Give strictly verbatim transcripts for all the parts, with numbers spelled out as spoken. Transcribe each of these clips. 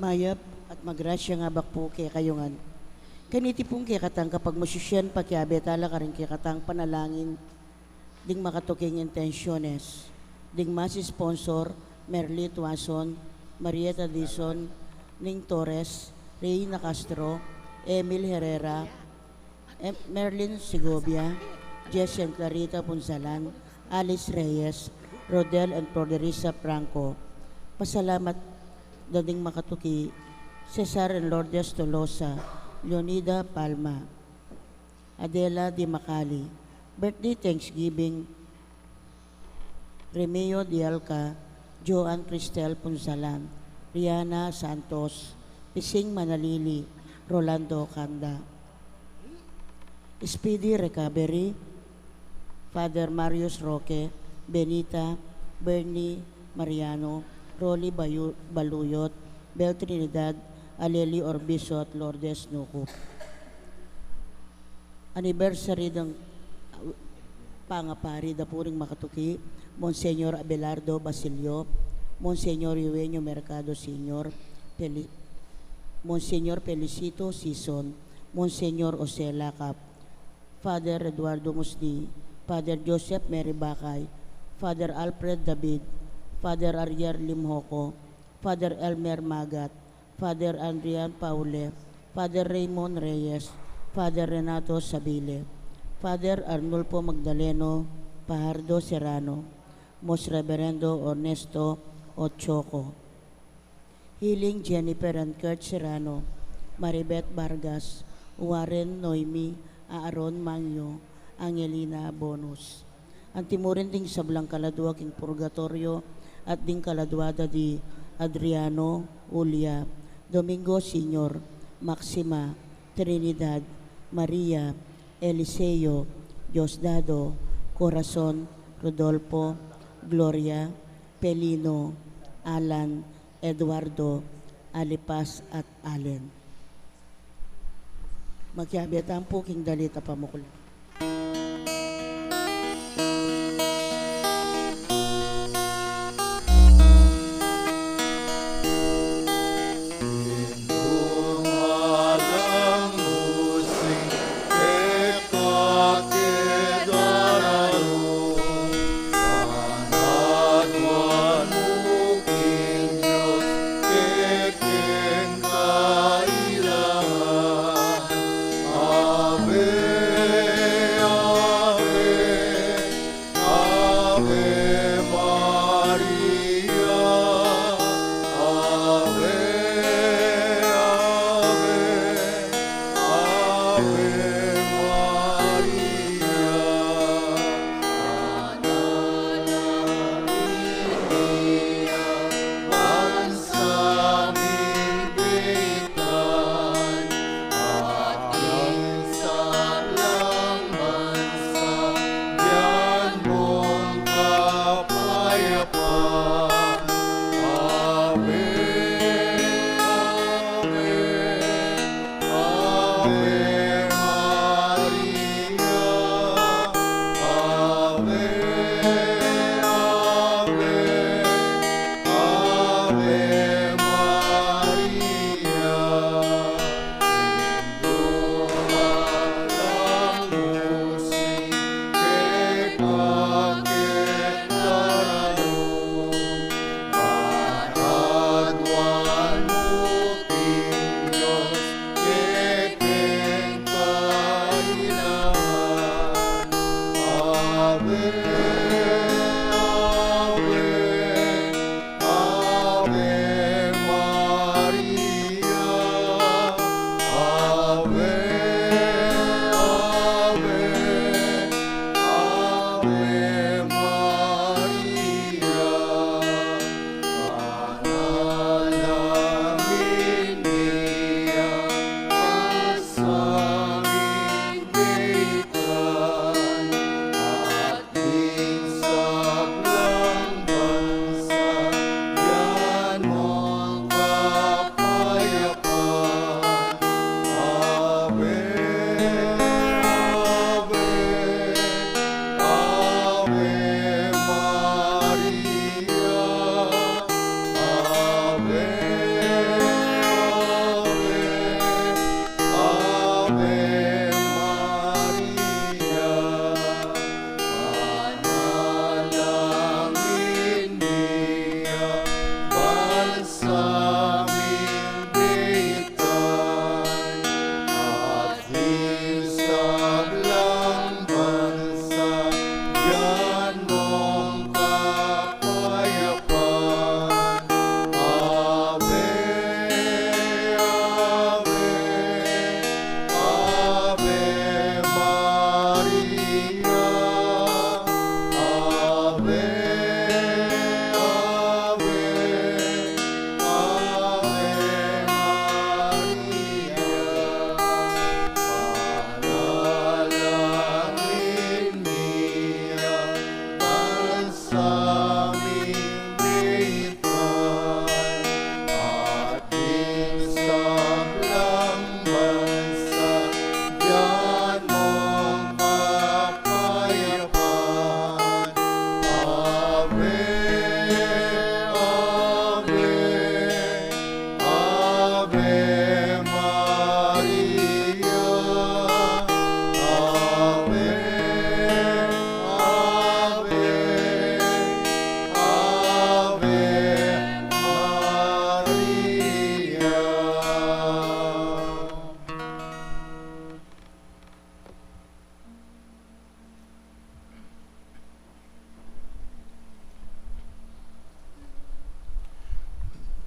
Mayap at magrasyang abak pu kekayu ngan. Kaniti pung kekatang kapagmasusyan, pakiabe tala karing kekatang panalangin ding makatuking intensyones. Ding mass sponsor, Merly Tuason, Marieta Dizon, Ning Torres, Reina Castro, Emil Herrera, Em-, Merlin Segovia, Jess and Clarita Punsalan, Alice Reyes, Rodel and Florderisa Franco. Pasalamat da ding makatuki, Cesar and Lourdes Tolosa, Leonida Palma, Adela Di Macali. Birthday thanksgiving, Remio Dialca, Joan Cristel Punsalan, Riana Santos, Pising Manalili, Rolando Canda. Speedy recovery, Father Marius Roque, Benita, Bernie Mariano, Rolly Bayu-, Baluyot, Bel Trinidad, Aleli Orbiso at Lourdes Nucup. Anniversary dang, uh, pangapari da pu ring makatuki, Monsignor Abelardo Basilio, Monsignor Eugenio Mercado Senior, Peli-, Monsignor Felicito Sison, Monsignor Jose Lacap, Father Eduardo Musni, Father Joseph Mary Bacay, Father Alfred David, Father Ariel Limhoco, Father Elmer Magat, Father Adrian Paule, Father Raymond Reyes, Father Renato Sabile, Father Arnulfo Magdaleno, Fajardo Serrano, Most Reverendo Ernesto Ochoco. Healing Jennifer and Kurt Serrano, Maribeth Vargas, Warren Noemi, Aaron Mangyo, Angelina Bonus. Anti mu rin ding sablang kaladua king purgatoryo at ding kaladua da di Adriano, Julia, Domingo Senior, Maxima, Trinidad, Maria, Eliseo, Diosdado, Corazon, Rodolfo, Gloria, Pelino, Alan, Eduardo, Alipas at Allen. Makiabe tamu pu king dalit a pamukul.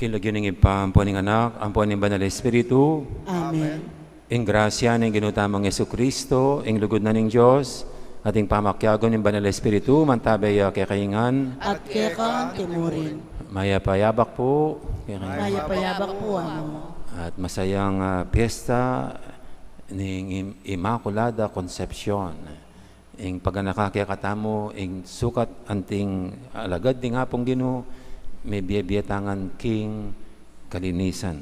King lagyu ning Ibpa, ampo ning Anak, ampo ning Banal Espiritu. Amen. Ing grasya ning Ginu tamung Jesucristo, ing lugud na ning Dios, at ing pamakiabe ning Banal Espiritu, mantabe ya kekayu ngan. At keka antimurin. Mayap a yabak pu kekayu. Mayap a yabak pu, Among. At masayang, ah, piyesta ning Im-, Inmaculada Concepcion. Ing paganaka kekatamu, ing sukat anting alagad ning Apung Ginu, mebie-bie tangan king kalinisan.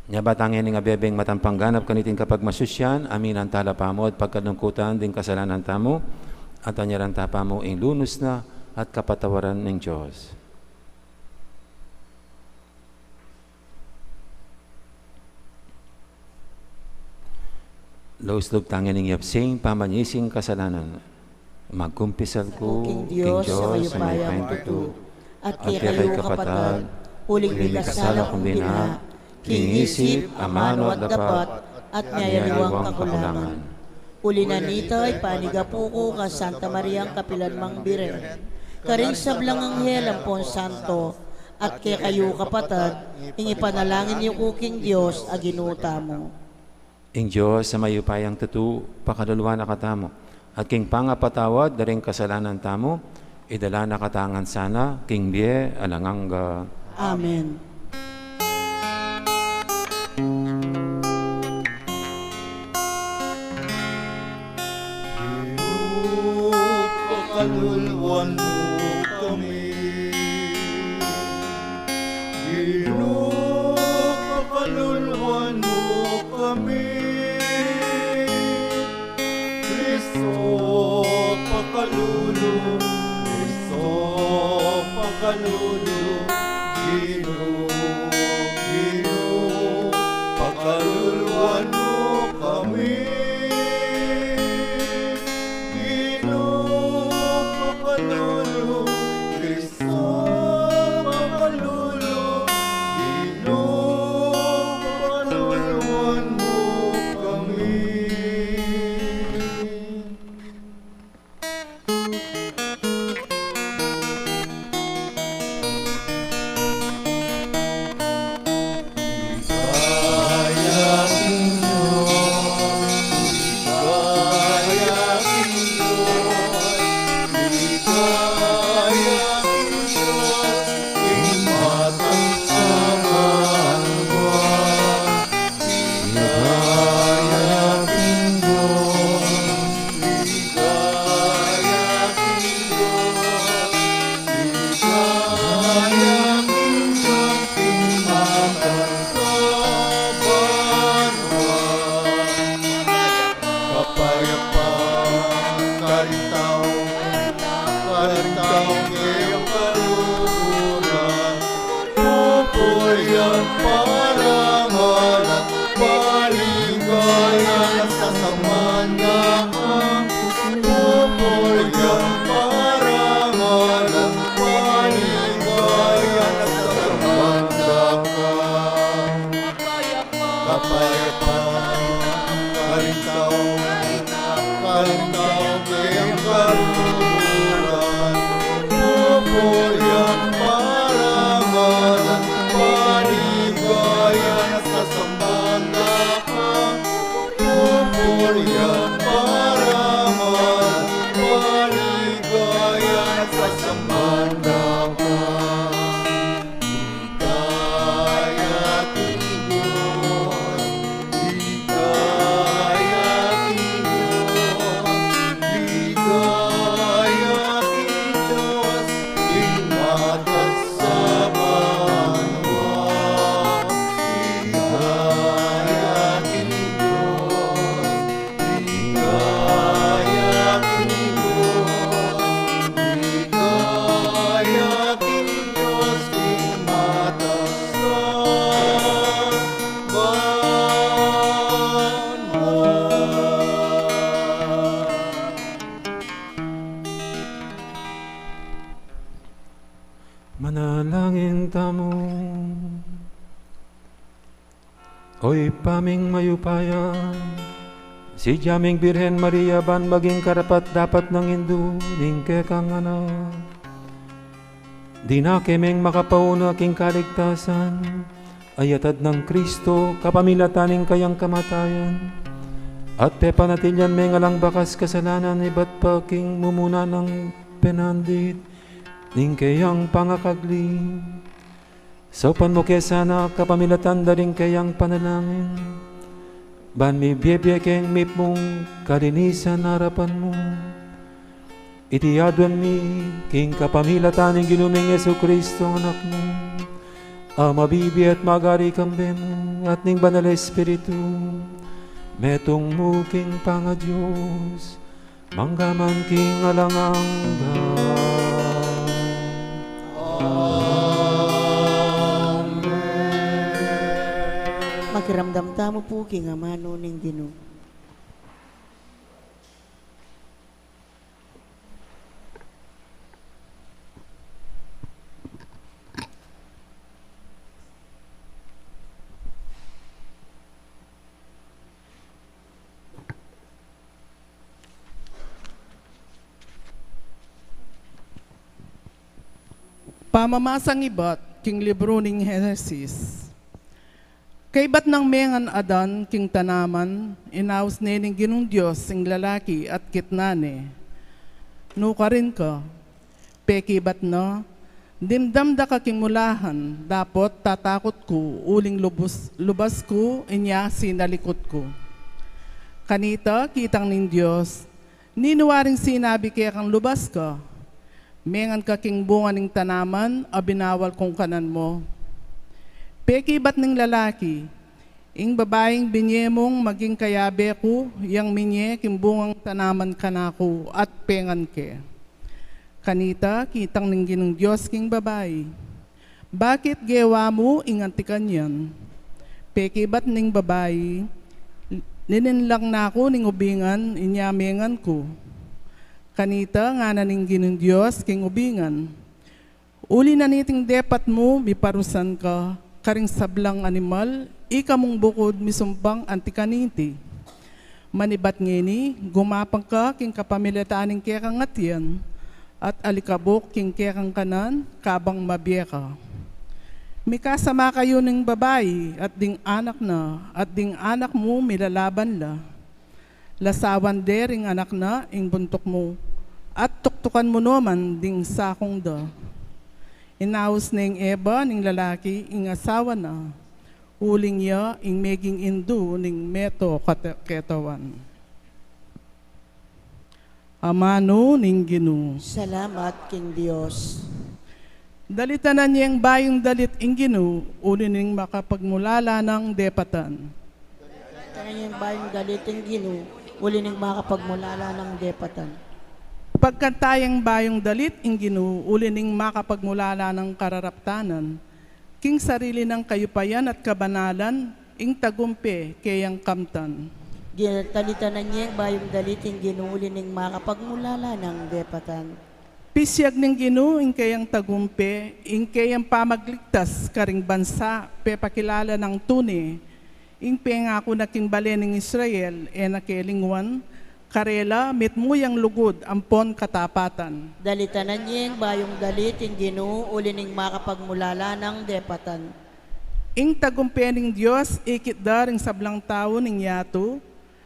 Nya ba tang ing abebeng matampang ganap kaniting kapagmasusyan, aminan tala pamu at pagkalungkutan ding kasalanan tamu, at anyaran ta pamu ing lunus na at kapatawaran ning Dios. Luslub tang ing yapsing pamanyising kasalanan. Magkumpisal ku king Dios a mayupayang tutu, at kekayu kapatad, uling mikasala kung dina, king isip, amanu at dapat, at mayaliwang kakulangan. Uli na nita, ipanigapu ku kang Santa Mariang kapilan mang Birhen, karing sablang anghel ampon santo, at kekayu kapatad, ing ipanalangin yu ku king Dios a Ginu tamu. Ing Dios a mayupayang tutu, pakaluluan na katamu, at king pangapatawad da ring kasalanan tamu, idala na katamu ngan sana king bie alang angga. Amen. Ginu, pakaluluan mu kami. Ginu, pakaluluan mu kami. Kristo, pakalulu. Kristo, pakalulu. Ginu, Ginu, pakaluluan mu kami. Ginu, pakalulu. Kristo, pakalulu. Ginu, pakaluluan mu kami. Kapayapaan karing tau, karing tau kayang kaluguran, pupuri at parangalan, paligaya at sasamban dakang, pupuri at parangalan, paligaya at sasamban dakang. Kapayapaan karing tau, karing tau kayang kaluguran, pupuri at parangalan, paligaya at sasamban dakang, pupuri at parangalan, paligaya at sasamban dakang. Ligaya king Dios, ligaya king Dios, ligaya king Dios, king matas a banua. Ligaya king Dios, ligaya king Dios, ligaya king Dios, king matas a banua. Manalangin tamu. O Ibpa ming mayupaya, si Diaming Birhen Maria ban maging karapat-dapat nang indu ning kekang anak. Dina ke meng makapauna king kaligtasan, a iyatad nang Kristo kapamilatan ning kayang kamatayan, at pepanatilian meng alang bakas kasalanan ibat pa king mumuna nang penandit ning kayang pangakagli. Saupan mu ke sana kapamilatan da ring kayang panalangin, ban mibie-bie keng mipnung kalinisan arapan mu. Iti aduan mi king kapamilatan ning Ginu ming Jesucristo, Anak mu, a mabibie at magari kambe mu at ning Banal a Espiritu, metung mu king pangaDios, mangga man king alang angga. Amen. Makiramdam tamu pu king amanu ning Ginu. Pamamasang ibat king libru ning Henesis. Kaybat nang mengan Adan king tanaman, inaus ne ning Ginung Dios ing lalaki at kitnan ne. Nukarin ka, pekibat na, dimdam da ka king mulahan, dapot tatakut ku, uling lubus, lubas ku inya sinalikut ku. Kanita kitang ning Dios, ninu waring sinabi kekang lubas ka, mengan ka king bunga ning tanaman a binawal kung kanan mu? Pekibat ning lalaki, ing babaing binie mung maging kayabe ku, yang minie king bungang tanaman kanaku at pengan ke. Kanita kitang ning Ginung Dios king babai, bakit gewa mu ing anti kanyan? Pekibat ning babai, lininlang na ku ning ubingan, inya mengan ku. Kanita ngana ning Ginung Dios king ubingan, uli na niting depat mu miparusan ka karing sablang animal, ika mung bukud misumbang anti kaniti. Manibat ngeni, gumapang ka king kapamilatan ning kekang atian, at alikabuk king kekang kanan, kabang mabie ka. Mikasama kayu ning babai at ding anak na, at ding anak mu milalaban la. Lasawan de ring anak na ing buntuk mu, at tuktukan mu naman ding sakung da. Inaus neng Eva ning lalaki ing asawa na, uling ya ing meging indu ning meto kate-, ketawan. Amanu ning Ginu. Salamat king Dios. Dalitanan yeng bayung dalit ing Ginu, uli ning makapagmulala nang depatan. Dalitanan yeng bayung dalit ing Ginu, uli ning makapagmulala nang depatan. Pagkanta yeng bayung dalit ing Ginu, uli ning makapagmulala nang kararaptanan. King sarili nang kayupayan at kabanalan, ing tagumpe keyang kamtan. Dalitanan yeng bayung dalit ing Ginu, uli ning makapagmulala nang depatan. Pisiag ning Ginu ing keyang tagumpe, ing keyang pamagligtas karing bansa, pepakilala nang tune. Ing pengaku na king bale ning Israel, e na ke lingwan, karela mitmu yang lugud ampon katapatan. Dalitanan yeng bayung dalit ing Ginu, uli ning makapagmulala nang depatan. Ing tagumpe ning Dios ikit da ring sablang tau ning yatu.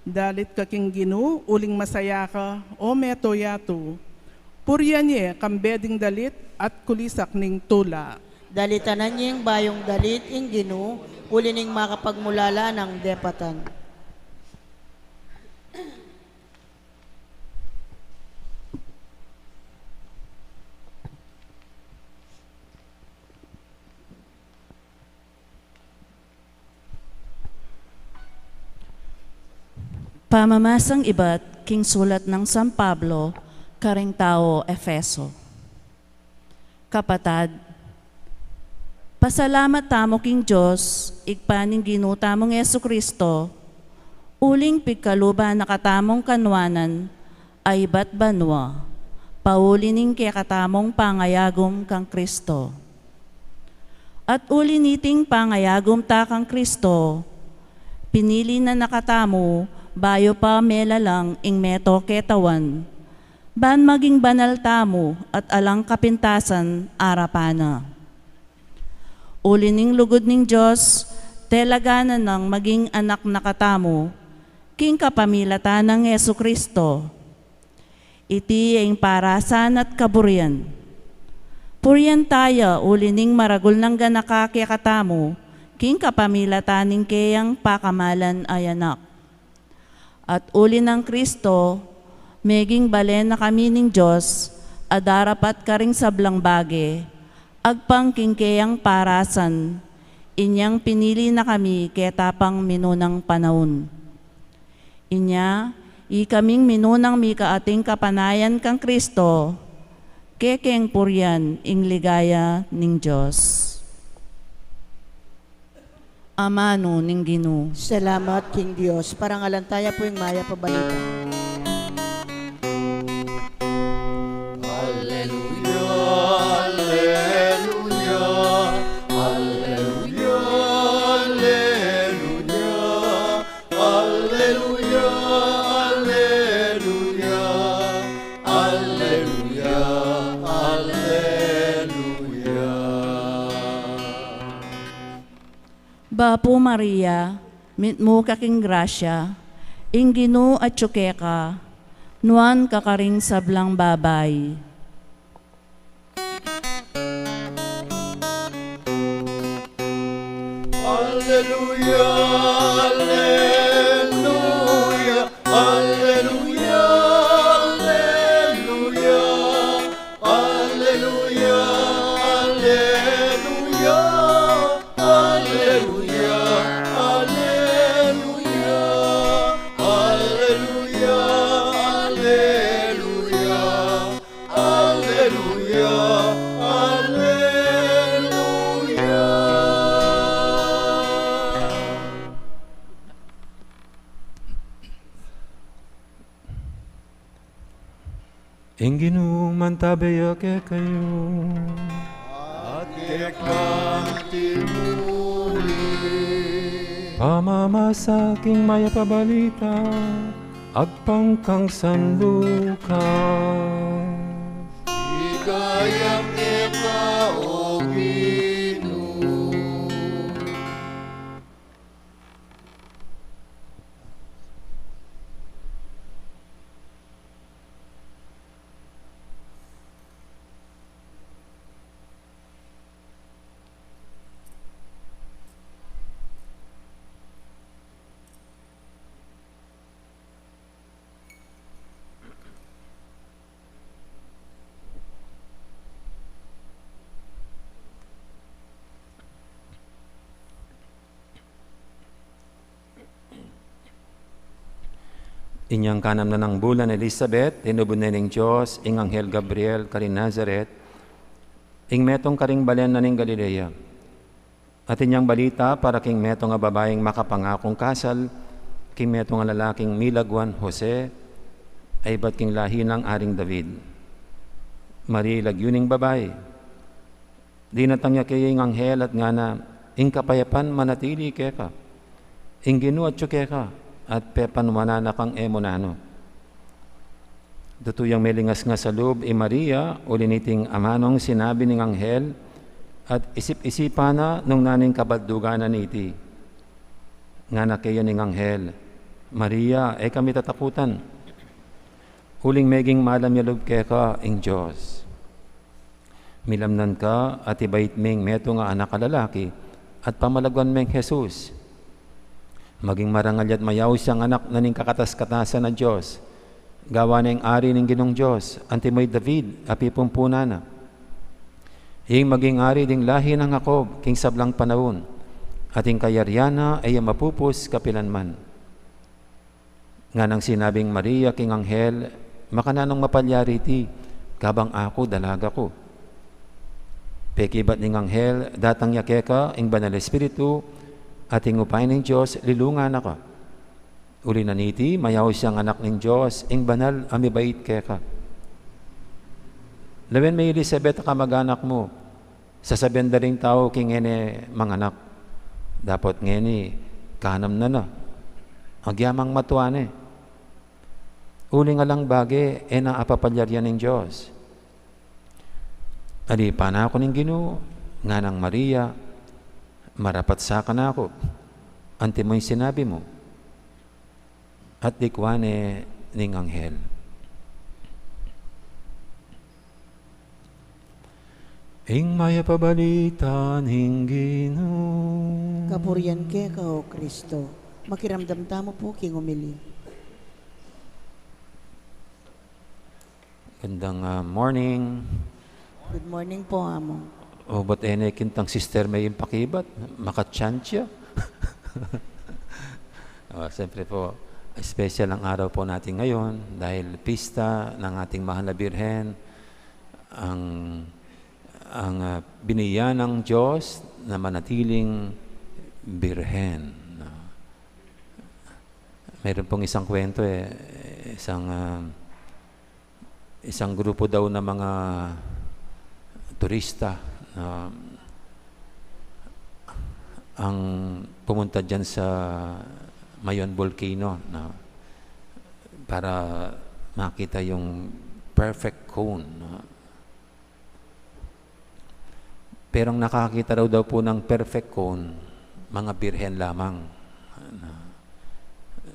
Dalit ka king Ginu, uling masaya ka, o meto yatu. Purian ye kambe ding dalit at kulisak ning tula. Dalitanan yeng bayung dalit ing Ginu, uli ning makapagmulala nang depatan. Pamamasang ibat king sulat nang San Pablo karing tau Efeso. Kapatad, pasalamat tamu king Dios, Ibpa ning Ginu tamung Jesu-Cristo, uling pigkaluban na katamung kanuanan a ibat banua, pauli ning kekatamung pangayagum kang Cristo. At uli niting pangayagum ta kang Cristo, pinili na na katamu bayu pa melalang ing meto ketawan, ban maging banal tamu at alang kapintasan arapan na. Uli ning lugud ning Dios, telaganan nang maging anak na katamu, king kapamilatan nang Jesu-Cristo. Iti ing parasan at kaburian. Purian taya uli ning maragul nang ganaka kekatamu, king kapamilatan ning keyang pakamalan a Anak. At uli nang Cristo, meging balen na kami ning Dios, a darapat karing sablang bage, agpang king keyang parasan, inyang pinili na kami keta pang minunang panaun. Inya, ikaming minunang mika ating kapanayan kang Cristo, kekeng purian ing ligaya ning Dios. Amanu ning Ginu. Salamat king Dios. Parangalan taya pu ing Mayap a Balita. Alleluia, alleluia, alleluia, alleluia, alleluia, alleluia, alleluia, alleluia. Bapu Maria, mitmu ka king grasya, ing Ginu atyu keka, nuan ka karing sablang babai. Alleluia, alleluia, alleluia, alleluia, alleluia, alleluia, alleluia, alleluia, alleluia, alleluia. Alleluia, alleluia. Ing Ginu mantabe ya kekayu. At keka mu rin. Pamamasa king Mayap a Balita agpang kang San Lucas. Ligaya keka, O Ginu. Inyang kanam na nang bulan Elisabet, tinubud na ning Dios ing anghel Gabriel karin Nazaret, ing metung karing balen na ning Galilea. At inyang balita para king metung a babaing makapangakung kasal, king metung a lalaking milagwan Jose, a ibat king lahi nang Aring David. Maria i lagyu ning babai. Dinatang ya keya ing anghel at ngana, ing kapayapan manatili keka. Ing Ginu atyu keka, at pepanuanan na kang e mu nanu. Tutu yang melingasngas a lub i Maria, uli niting amanung sinabi ning anghel, at isip-isipan na nung nanu ing kabaldugan na niti. Ngana keya ning anghel, Maria, e ka mitatakutan. Uling meging malam ya lub keka ing Dios. Milamnan ka at ibait meng metung a anak a lalaki, at pamalagwan meng Jesus. Maging marangal ya't mayaus yang anak na ning kakatas-katasan a Dios. Gawan neng ari ning Ginung Dios, antimo i David, a pipumpunan na. Ing maging ari ding lahi nang Jacob, king sablang panaun. At ing kayarian na, e ya mapupus kapilan man. Nganang sinabing Maria king anghel, makananung mapalyari iti, kabang aku dalaga ku. Pekibat ning anghel, datang ya keka ing Banal Espiritu, at ing upaya ning Dios lilungan na ka. Uli na niti, mayaus yang anak ning Dios, ing banal a mibait keka. Lawen me i Elisabet a kamag-anak mu, sasabian da ring tau king ngeni manganak. Dapot ngeni, kanam na na. Agyamang matua ne. Uling alang bage, e na apapalyarian ning Dios. Ali panaku ning Ginu, nganang Maria, marapat sa kanaku, antimo ing sinabi mu. At dikwan ne ning anghel. Ing mayap a balita ning Ginu. Kapurian keka, O Kristo. Makiramdam tamu pu king omilya. Gandang, ah, morning. Good morning po, Among. O, ba't e ne kintang sister me ing pakibat? Makachancha? O, siyempre po, special ang araw po natin ngayon dahil pista ng ating mahal na Birhen, ang, ang, ah, binigyan ng Diyos na manatiling Birhen. Meron pong isang kwento, eh, isang, ah, isang grupo daw ng mga turista na ang pumunta diyan sa Mayon Volcano na para makita yung perfect cone, no? Pero ang nakakita raw daw po ng perfect cone, mga birhen lamang. Ano,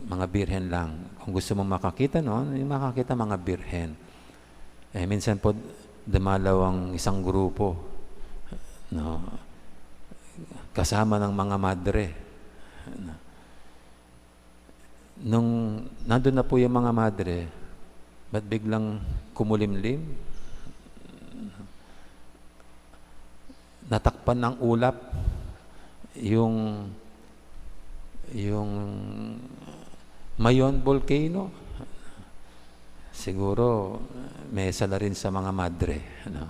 mga birhen lang. Kung gusto mong makakita, no, yung makakita, mga birhen. Eh, minsan po, dumalaw ang isang grupo, no, kasama ng mga madre. Ano, nung nandun na po yung mga madre, ba't biglang kumulimlim? Natakpan ng ulap yung, yung Mayon Volcano. Siguro, may sala rin sa mga madre, ano?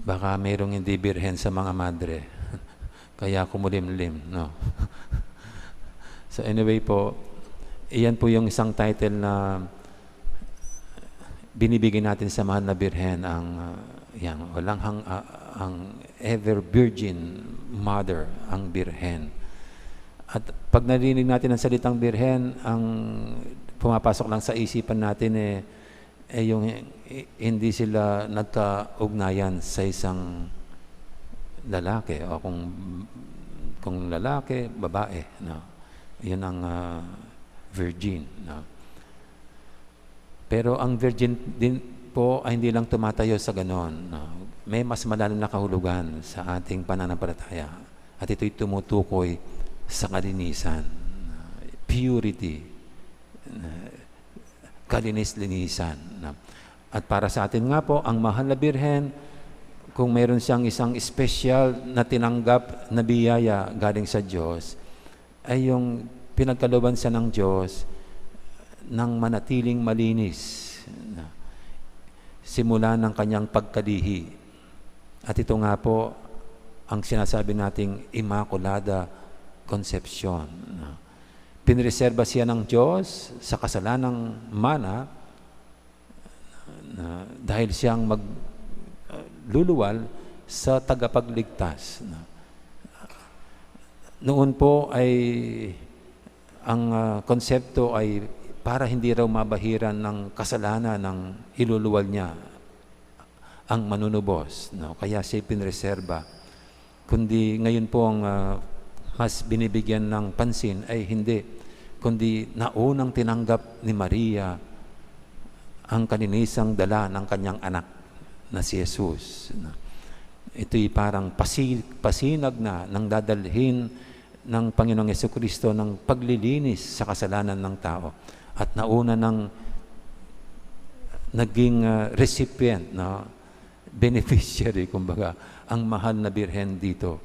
Baka merong hindi birhen sa mga madre. Kaya kumulimlim, no? So anyway po, iyan po yung isang title na binibigay natin sa mahal na Birhen, ang, ah, yang walang hang-, ah, ang ever virgin mother, ang Birhen. At pag narinig natin ang salitang Birhen, ang pumapasok lang sa isipan natin, eh, eh, yung hi-, hindi sila nagkaugnayan sa isang lalaki, o kung, kung lalaki, babae, no? Yun ang, ah, virgin, no? Pero ang virgin din po ay hindi lang tumatayo sa ganon, no? May mas malalim na kahulugan sa ating pananampalataya. At ito'y tumutukoy sa kalinisan, purity, kalinis-linisan, no? At para sa atin nga po, ang mahal na Birhen, kung meron siyang isang espesyal na tinanggap na biyaya galing sa Diyos, ay yung pinagkalooban siya ng Diyos nang manatiling malinis, no? Simula ng kanyang pagkalihi. At ito nga po ang sinasabi nating Immaculada Concepcion, no? Pinreserba siya ng Diyos sa kasalanang mana, na dahil siyang mag-, ah, luluwal sa tagapagligtas, no? Noon po ay ang, ah, konsepto ay para hindi raw mabahiran ng kasalanan ng iluluwal niya ang manunubos, no? Kaya siya pinreserba. Kundi ngayon po ang, ah, mas binibigyan ng pansin ay hindi, kundi naunang tinanggap ni Maria ang kalinisang dala ng kanyang anak na si Jesus, no? Ito'y parang pasi-, pasinag na ng dadalhin ng Panginoong Jesucristo ng paglilinis sa kasalanan ng tao. At nauna nang naging, ah, recipient, no? Beneficiary, kumbaga, ang mahal na Birhen dito.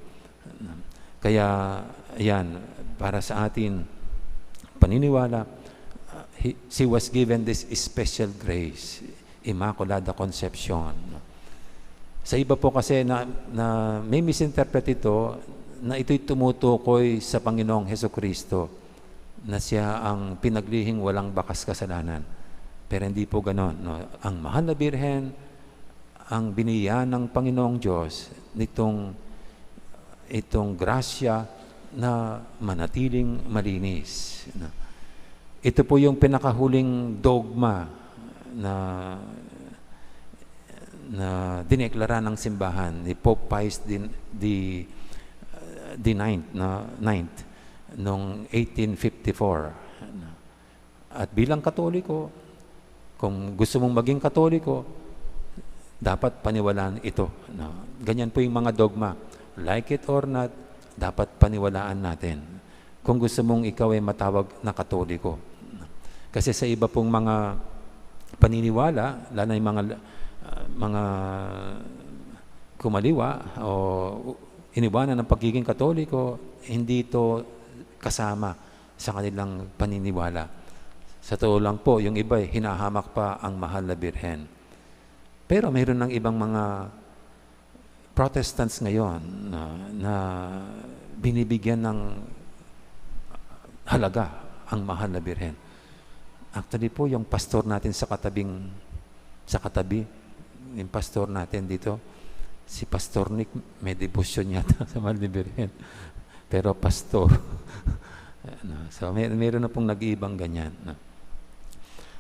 Kaya, yan, para sa atin, paniniwala, ah, he, she was given this special grace, Immaculada Concepcion. Sa iba po kasi na, na may misinterpret ito, na ito'y tumutukoy sa Panginoong Hesukristo, na siya ang pinaglihing walang bakas kasalanan. Pero hindi po ganon, no? Ang mahal na Birhen, ang binigyan ng Panginoong Diyos nitong, itong grasya na manatiling malinis. Na, ito po yung pinakahuling dogma na, na dineklara ng simbahan ni Pope Pius the, the, the ninth, na, ninth, noong eighteen fifty-four. At bilang Katoliko, kung gusto mong maging Katoliko, dapat paniwalaan ito, no? Ganyan po yung mga dogma. Like it or not, dapat paniwalaan natin. Kung gusto mong ikaw ay matawag na Katoliko. Kasi sa iba pong mga paniniwala, lalo na yung mga, ah, mga kumaliwa o iniwanan ng pagiging Katoliko, hindi ito kasama sa kanilang paniniwala. Sa totoo lang po, yung iba, eh, hinahamak pa ang Mahal na Birhen. Pero mayroon ng ibang mga Protestants ngayon na, na binibigyan ng halaga ang Mahal na Birhen. Actually po, yung pastor natin sa katabing, sa katabi, yung pastor natin dito, si Pastor Nick, may debosyon yata sa Mahal ni Birhen. Pero pastor. No? So, may, meron na pong nag-iibang ganyan. No?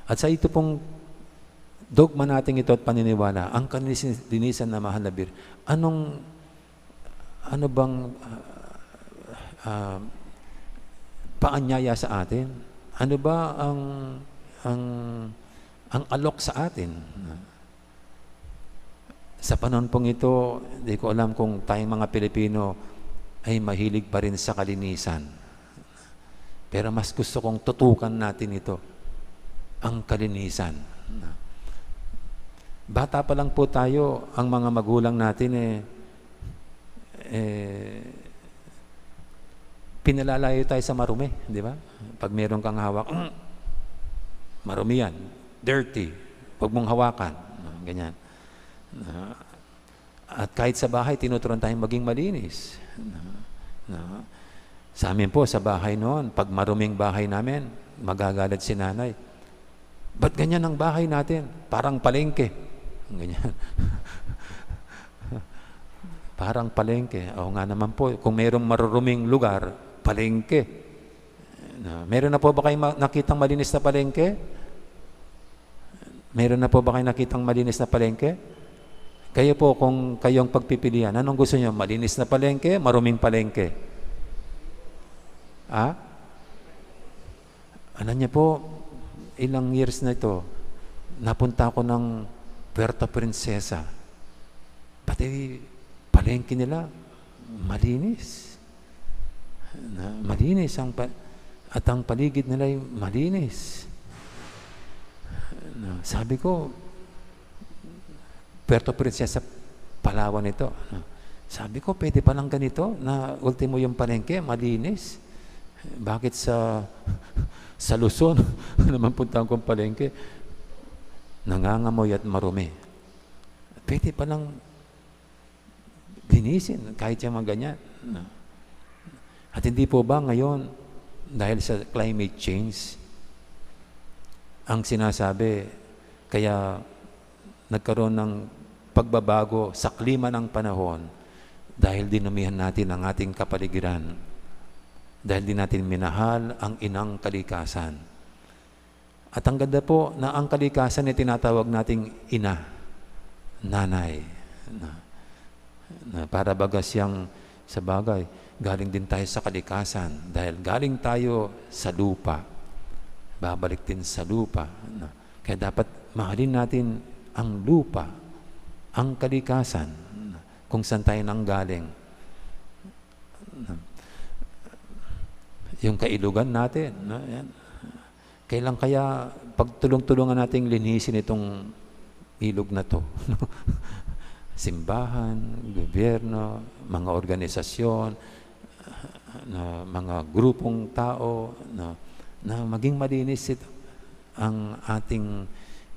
At sa ito pong dogma natin ito at paniniwala, ang kalinisan na Mahal na Birhen, anong, ano bang, ah, ah, paanyaya sa atin? Ano ba ang, ang, ang alok sa atin? Sa panahon pong ito, di ko alam kung tayong mga Pilipino ay mahilig pa rin sa kalinisan. Pero mas gusto kong tutukan natin ito, ang kalinisan. Bata pa lang po tayo, ang mga magulang natin, eh, eh, pinalalayo tayo sa marumi, di ba? Pag meron kang hawak, "Mm, marumi yan, dirty, huwag mong hawakan." Ganyan. Ah, at kahit sa bahay, tinuturuan tayong maging malinis. Na, na, sa amin po, sa bahay noon, pag maruming bahay namin, magagalit si nanay. "Ba't ganyan ang bahay natin? Parang palengke." Ganyan. "Parang palengke." Oo nga naman po, kung mayroong maruruming lugar, palengke. Na, meron na po ba kayong ma-, nakitang malinis na palengke? Meron na po ba kayong nakitang malinis na palengke? Kayo po, kung kayong pagpipilian, anong gusto niyo? Malinis na palengke, maruming palengke? Ha? Alam niyo po, ilang years na ito, napunta ako ng Puerto Princesa. Pati palengke nila, malinis. Na, malinis ang pa-, at ang paligid nila ay malinis. Na, sabi ko, Puerto Princesa, Palawan ito. Na, sabi ko, pwede palang ganito na ultimo yung palengke, malinis. Bakit sa, sa Luzon naman punta kong palengke? Nangangamoy at marumi. Pwede palang linisin, kahit yung mga ganyan. No? At hindi po ba ngayon, dahil sa climate change, ang sinasabi, kaya nagkaroon ng pagbabago sa klima ng panahon dahil dinumihan natin ang ating kapaligiran, dahil di natin minahal ang inang kalikasan. At ang ganda po na ang kalikasan ay tinatawag nating ina, nanay. Na, na para baga siyang, sa bagay, galing din tayo sa kalikasan. Dahil galing tayo sa lupa, babalik din sa lupa. Na, kaya dapat mahalin natin ang lupa, ang kalikasan, na, kung saan tayo nanggaling. Na, yung kailugan natin, no? Yan. Kailan kaya pagtulong-tulungan nating linisin itong ilog na 'to? Simbahan, gobyerno, mga organisasyon, na mga grupong tao, na, na maging malinis ito, ang ating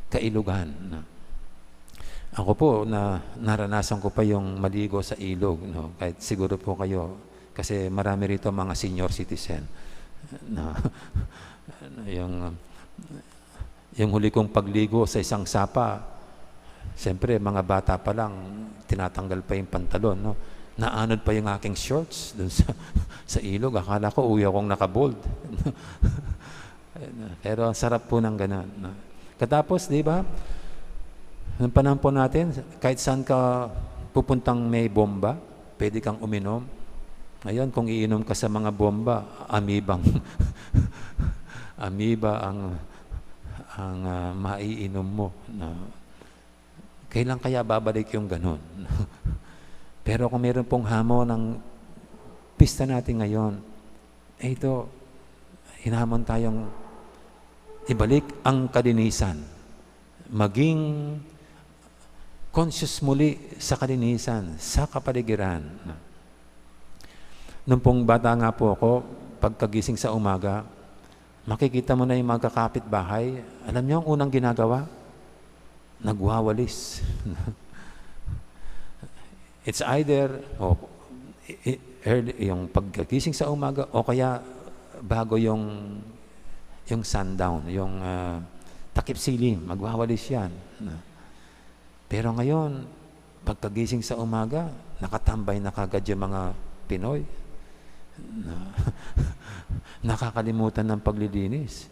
kailugan, no? Ako po, na, naranasan ko pa yung maligo sa ilog, no? Kahit siguro po kayo, kasi marami rito mga senior citizen. Na, yung, yung huli kong pagligo sa isang sapa, siyempre, mga bata pa lang, tinatanggal pa yung pantalon, no? Naanod pa yung aking shorts dun sa, sa ilog. Akala ko, uwi akong nakabold. Pero ang sarap po ng ganun, no? Katapos, di ba, nung panahon po natin, kahit saan ka pupuntang may bomba, pwede kang uminom. Ngayon, kung iinom ka sa mga bomba, amibang, amiba ang, ang, ah, maiinom mo, no? Kailan kaya babalik yung ganun? Pero kung meron pong hamon ng pista natin ngayon, eh, ito, hinamon tayong ibalik ang kalinisan. Maging conscious muli sa kalinisan, sa kapaligiran. Nung pong bata nga po ako, pagkagising sa umaga, makikita mo na yung mga kapitbahay. Alam niyo ang unang ginagawa? Nagwawalis. It's either, o, i-, i-, early, yung pagkagising sa umaga, o kaya bago yung, yung sundown, yung, ah, takip silim, magwawalis yan. Pero ngayon, pagkagising sa umaga, nakatambay na kagad yung mga Pinoy. Na, nakakalimutan ng paglilinis.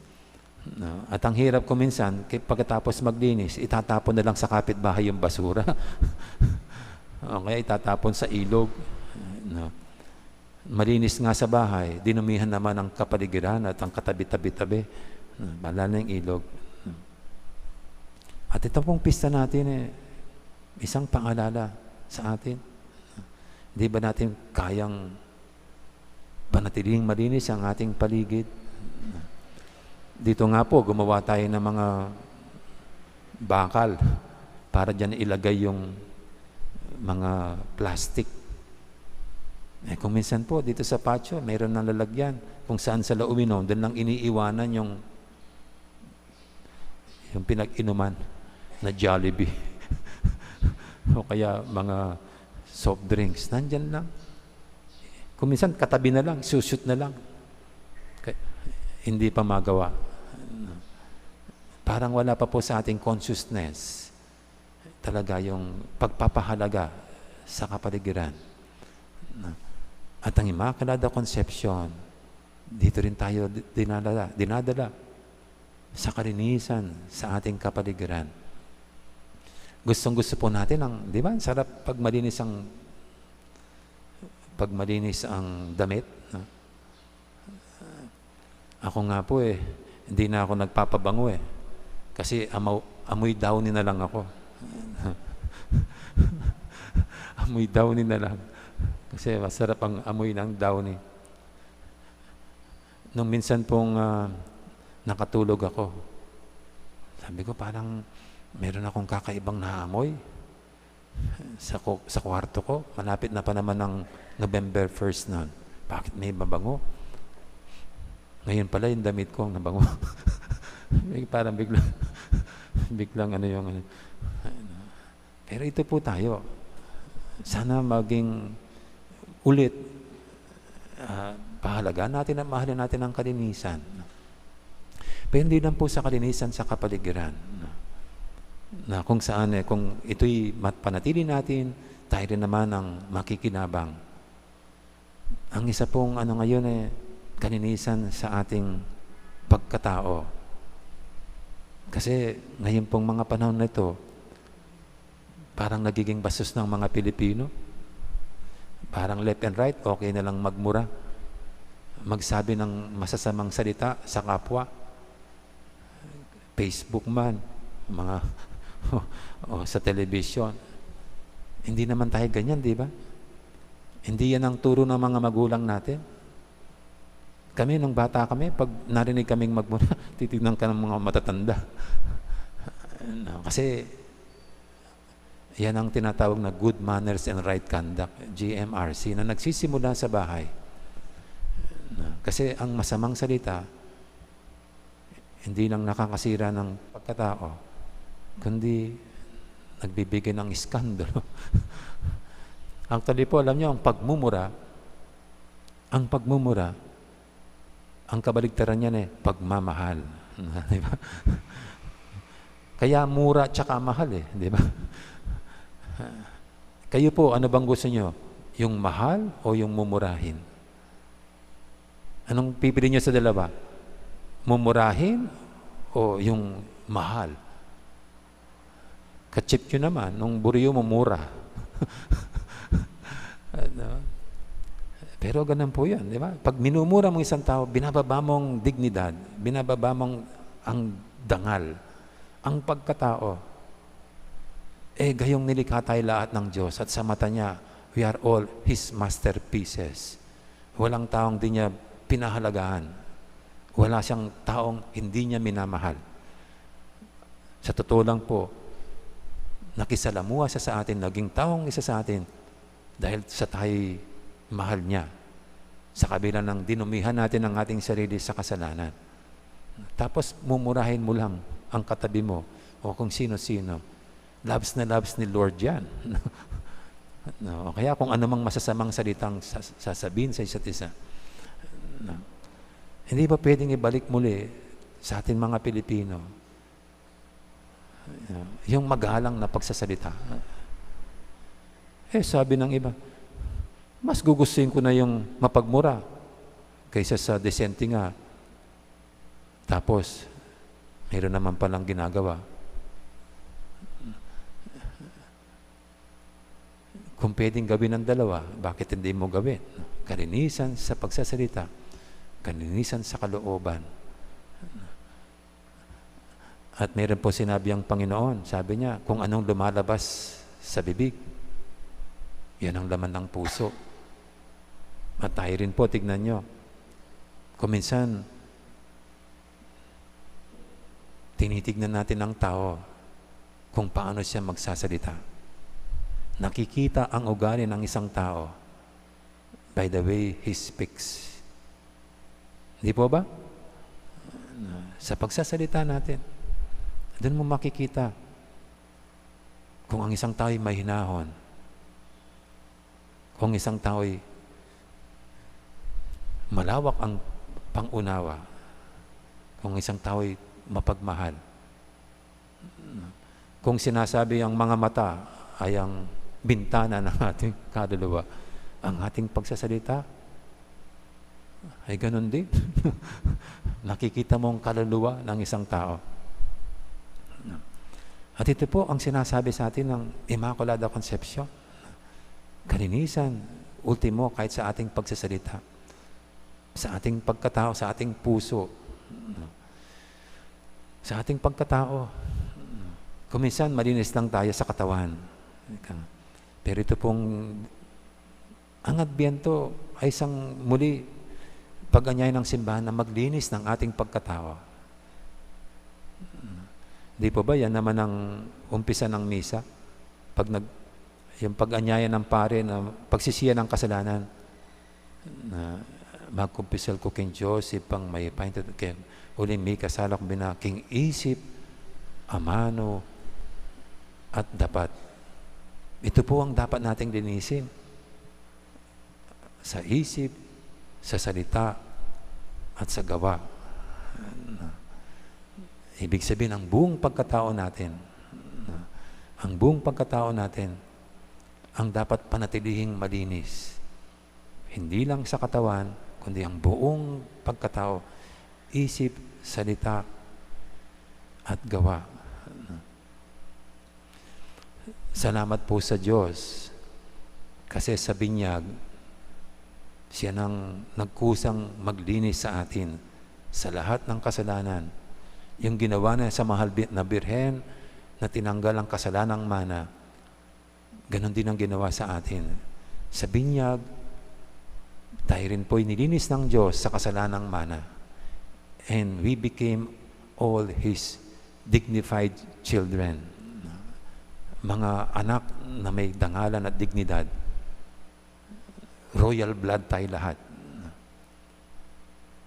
No? At ang hirap ko minsan, ki-, pagkatapos maglinis, itatapon na lang sa kapitbahay yung basura. O kaya itatapon sa ilog. No? Malinis nga sa bahay, dinumihan naman ang kapaligiran at ang katabi-tabi-tabi. No? Lalo na yung ilog. No? At ito pong pista natin, eh, isang paalala sa atin. Di ba natin kayang panatiling malinis ang ating paligid? Dito nga po, gumawa tayo ng mga bakal para diyan ilagay yung mga plastic. Eh, kung minsan po, dito sa patio, mayroon ng lalagyan kung saan sila uminom, doon lang iniiwanan yung, yung pinag-inuman na Jollibee. O kaya mga soft drinks, nandyan lang. Kung minsan, katabi na lang, sushoot na lang. Kaya, hindi pa magawa. Parang wala pa po sa ating consciousness talaga yung pagpapahalaga sa kapaligiran. At ang Immaculada Concepcion, dito rin tayo di-, dinadala, dinadala sa kalinisan sa ating kapaligiran. Gustong-gusto po natin ang, di ba, ang sarap pag malinis ang, pag malinis ang damit, no? Ako nga po, eh, hindi na ako nagpapabango, eh. Kasi amaw-, amoy Downy na lang ako. Amoy Downy na lang. Kasi masarap ang amoy ng Downy. Nung minsan pong, ah, nakatulog ako, sabi ko, "Parang meron akong kakaibang naamoy." Sa ku-, sa kwarto ko, malapit na pa naman ang November first nun. Bakit may mabango? Ngayon pala yung damit ko ang nabango. May parang biglang, biglang ano yung ano. Pero ito po tayo. Sana maging ulit, ah, pahalagaan natin at mahalin natin ang kalinisan. Pero hindi lang po sa kalinisan sa kapaligiran, no? Na kung saan, eh, kung ito'y mat-, panatili natin, tayo rin naman ang makikinabang. Ang isa pong ano ngayon, eh, kalinisan sa ating pagkatao. Kasi ngayon pong mga panahon na ito, parang nagiging bastos ng mga Pilipino. Parang left and right, okay na lang magmura. Magsabi ng masasamang salita sa kapwa. Facebook man, mga, o sa television. Hindi naman tayo ganyan, di ba? Hindi yan ang turo ng mga magulang natin. Kami, nung bata kami, pag narinig kaming magmura, titignan ka ng mga matatanda. No, kasi yan ang tinatawag na good manners and right conduct, G M R C, na nagsisimula sa bahay. No, kasi ang masamang salita, hindi lang nakakasira ng pagkatao, kundi nagbibigay ng iskandalo. Actually po, alam niyo, ang pagmumura, ang pagmumura, ang kabaligtaran niyan eh, pagmamahal. Di ba? Kaya mura tsaka mahal eh, di ba? Kayo po, ano bang gusto niyo? Yung mahal o yung mumurahin? Anong pipili nyo sa dalawa? Mumurahin o yung mahal? Ka-cheap nyo naman, nung buri mo mura. Ano? Pero ganun po yun, di ba? Pag minumura mo isang tao, binababa mo ang dignidad, binababa mo ang, ang dangal, ang pagkatao. Eh, gayong nilikha tayo lahat ng Diyos, at sa mata niya, we are all His masterpieces. Walang taong di niya pinahalagahan. Wala siyang taong hindi niya minamahal. Sa totoo lang po, nakisalamuha siya sa atin, naging taong isa sa atin dahil sa tayo'y mahal niya. Sa kabila ng dinumihan natin ang ating sarili sa kasalanan. Tapos mumurahin mo lang ang katabi mo o kung sino-sino. Loves na loves ni Lord yan. No? O kaya kung anumang masasamang salitang sas-, sasabihin sa isa't isa. No? Hindi ba pwedeng ibalik muli sa ating mga Pilipino, no, yung magalang na pagsasalita? Eh, sabi ng iba, "Mas gugustuhin ko na yung mapagmura kaysa sa desente nga." Tapos, meron naman palang ginagawa. Kung pwedeng gawin ang dalawa, bakit hindi mo gawin? Kalinisan sa pagsasalita, kalinisan sa kalooban. At meron po sinabi ang Panginoon, sabi niya, "Kung anong lumalabas sa bibig, yan ang laman ng puso." At tayo rin po, tignan nyo. Kung minsan, tinitignan natin ang tao kung paano siya magsasalita. Nakikita ang ugali ng isang tao by the way he speaks. Di po ba? Sa pagsasalita natin, doon mo makikita kung ang isang tao'y mahinahon, kung isang tao'y malawak ang pangunawa, kung isang tao'y mapagmahal. Kung sinasabi ang mga mata ay ang bintana ng ating kaluluwa, ang ating pagsasalita ay ganun din. Nakikita mo ang kaluluwa ng isang tao. At ito po ang sinasabi sa atin ng Immaculada Concepcion. Kalinisan, ultimo, kahit sa ating pagsasalita, sa ating pagkatao, sa ating puso, sa ating pagkatao. Kung minsan, malinis lang tayo sa katawan. Pero ito pong, ang Adbyento ay isang muli pag-anyaya ng simbahan na maglinis ng ating pagkatao. Di po ba yan naman ang umpisa ng misa? Pag nag-, yung pag-anyaya ng pare na pagsisihan ng kasalanan, na magkumpisal ko king Dios, Ibpang mayupaya, king uling mikasala ku bina king isip, amanu, at dapat. Ito po ang dapat nating linisin. Sa isip, sa salita, at sa gawa. Ibig sabihin, ang buong pagkatao natin, ang buong pagkatao natin, ang dapat panatilihing malinis. Hindi lang sa katawan, kundi ang buong pagkatao, isip, salita, at gawa. Salamat po sa Diyos, kasi sa binyag, siya nang nagkusang maglinis sa atin sa lahat ng kasalanan. Yung ginawa niya sa mahal bi-, na birhen na tinanggal ang kasalanang mana, ganon din ang ginawa sa atin. Sa binyag, tayo rin po'y nilinis ng Diyos sa kasalanang mana. And we became all His dignified children. Mga anak na may dangalan at dignidad. Royal blood tayo lahat.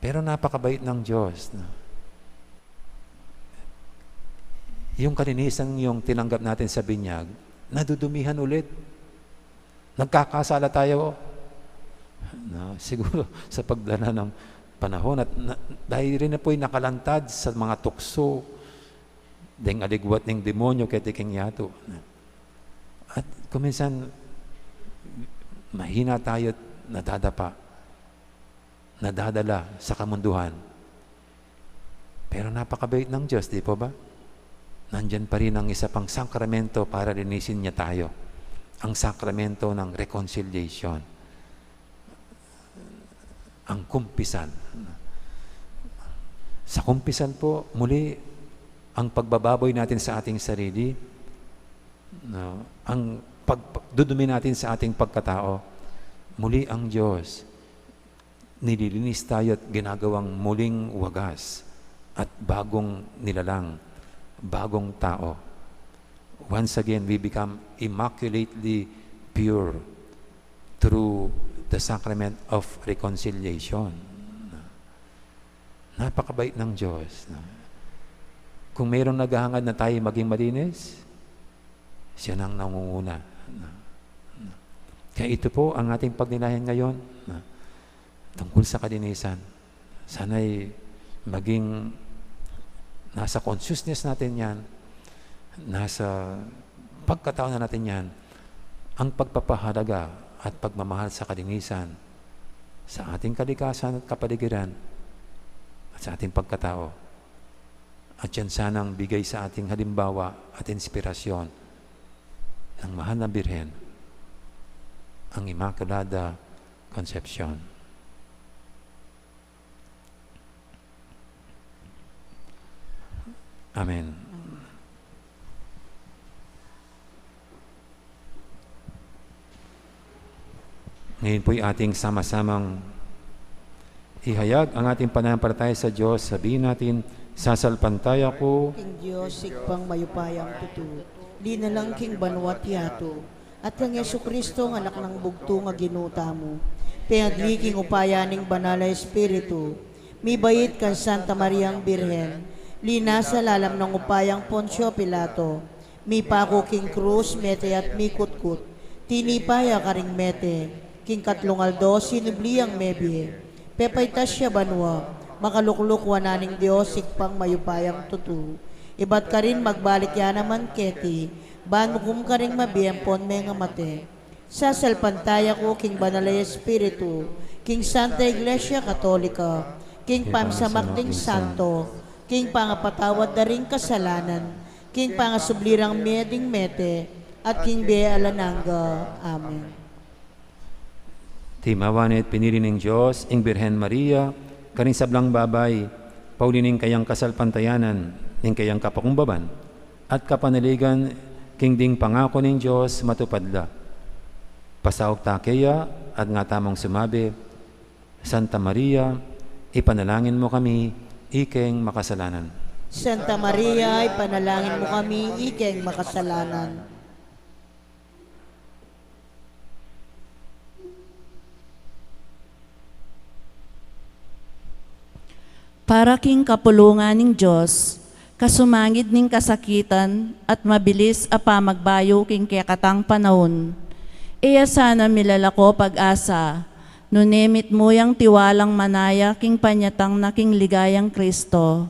Pero napakabait ng Diyos, no? Yung kalinisan yung tinanggap natin sa binyag, nadudumihan ulit. Nagkakasala tayo. No? Siguro sa pagdala ng panahon at na, dahil rin na po'y nakalantad sa mga tukso, deng aligwat ning demonyo keti king yatu. At kung minsan, Mahina tayo't nadadapa, nadadala sa kamunduhan. Pero napakabait ng Diyos, di po ba? Nandiyan pa rin ang isa pang sakramento para linisin niya tayo. Ang sakramento ng reconciliation. Ang kumpisan. Sa kumpisan po, muli, ang pagbababoy natin sa ating sarili, no? Ang pagdudumi natin sa ating pagkatao, muli ang Diyos, nililinis tayo at ginagawang muling wagas at bagong nilalang, bagong tao. Once again, we become immaculately pure through the sacrament of reconciliation. Napakabait ng Diyos, no? Kung mayroong naghahangad na tayo maging malinis, siya nang nangunguna, no? Kaya ito po ang ating pagnilayan ngayon, no? Tungkol sa kalinisan. Sana'y maging nasa consciousness natin yan, nasa pagkatao na natin yan, ang pagpapahalaga at pagmamahal sa kalinisan, sa ating kalikasan at kapaligiran, at sa ating pagkatao. At yan sanang bigay sa ating halimbawa at inspirasyon ng mahal na Birhen, ang Immaculada Concepcion. Amen. Ngayon po'y ating sama-samang ihayag ang ating pananampalataya sa Diyos. Sabihin natin, "Sasalpantaya ku king Dios, Ibpang mayupayang tutu, linalang king banua't yatu, at kang Jesucristo, ang Anak nang bugtung a Ginu tamu, pengagli king upaya ning Banal a Espiritu, mibait kang Santa Mariang Birhen, linasa lalam nang upayang Poncio Pilato, mipaku king krus, mete at mikutkut, tinipa ya karing mete, king katlung aldo sinubli yang mebie, pepaitas ya banua, makalukluk wanan ning Dios, Ibpang mayupayang tutu, ibat karin magbalik ya naman keti, ban mukum karing mabie ampon mengamate." Sasalpantaya ku king Banal a Espiritu, king Santa Iglesia Katolika, king pamisamak ding santo, king pangapatawad da ring kasalanan, king pangasubli rang mie ding mete, at king bie alang angga. Amen. Timawa ne at pinili ning Dios ing Birhen Maria karing sablang babai, pauli ning kayang kasalpantayanan, ning kayang kapakumbaban, at kapanaligan, king ding pangaku ning Dios matupad la. Pasauk ta keya at nga tamung sumabi, "Santa Maria, ipanalangin mu kami ikeng makasalanan." Santa Maria, ipanalangin mu kami ikeng makasalanan. Para king kapulungan ning Dios, kasumangid ning kasakitan at mabilis a pamagbayu king kekatang panaun, e ya sana milalako pag-asa, nune mitmu yang tiwalang manaya king panyatang na king ligayang Kristo.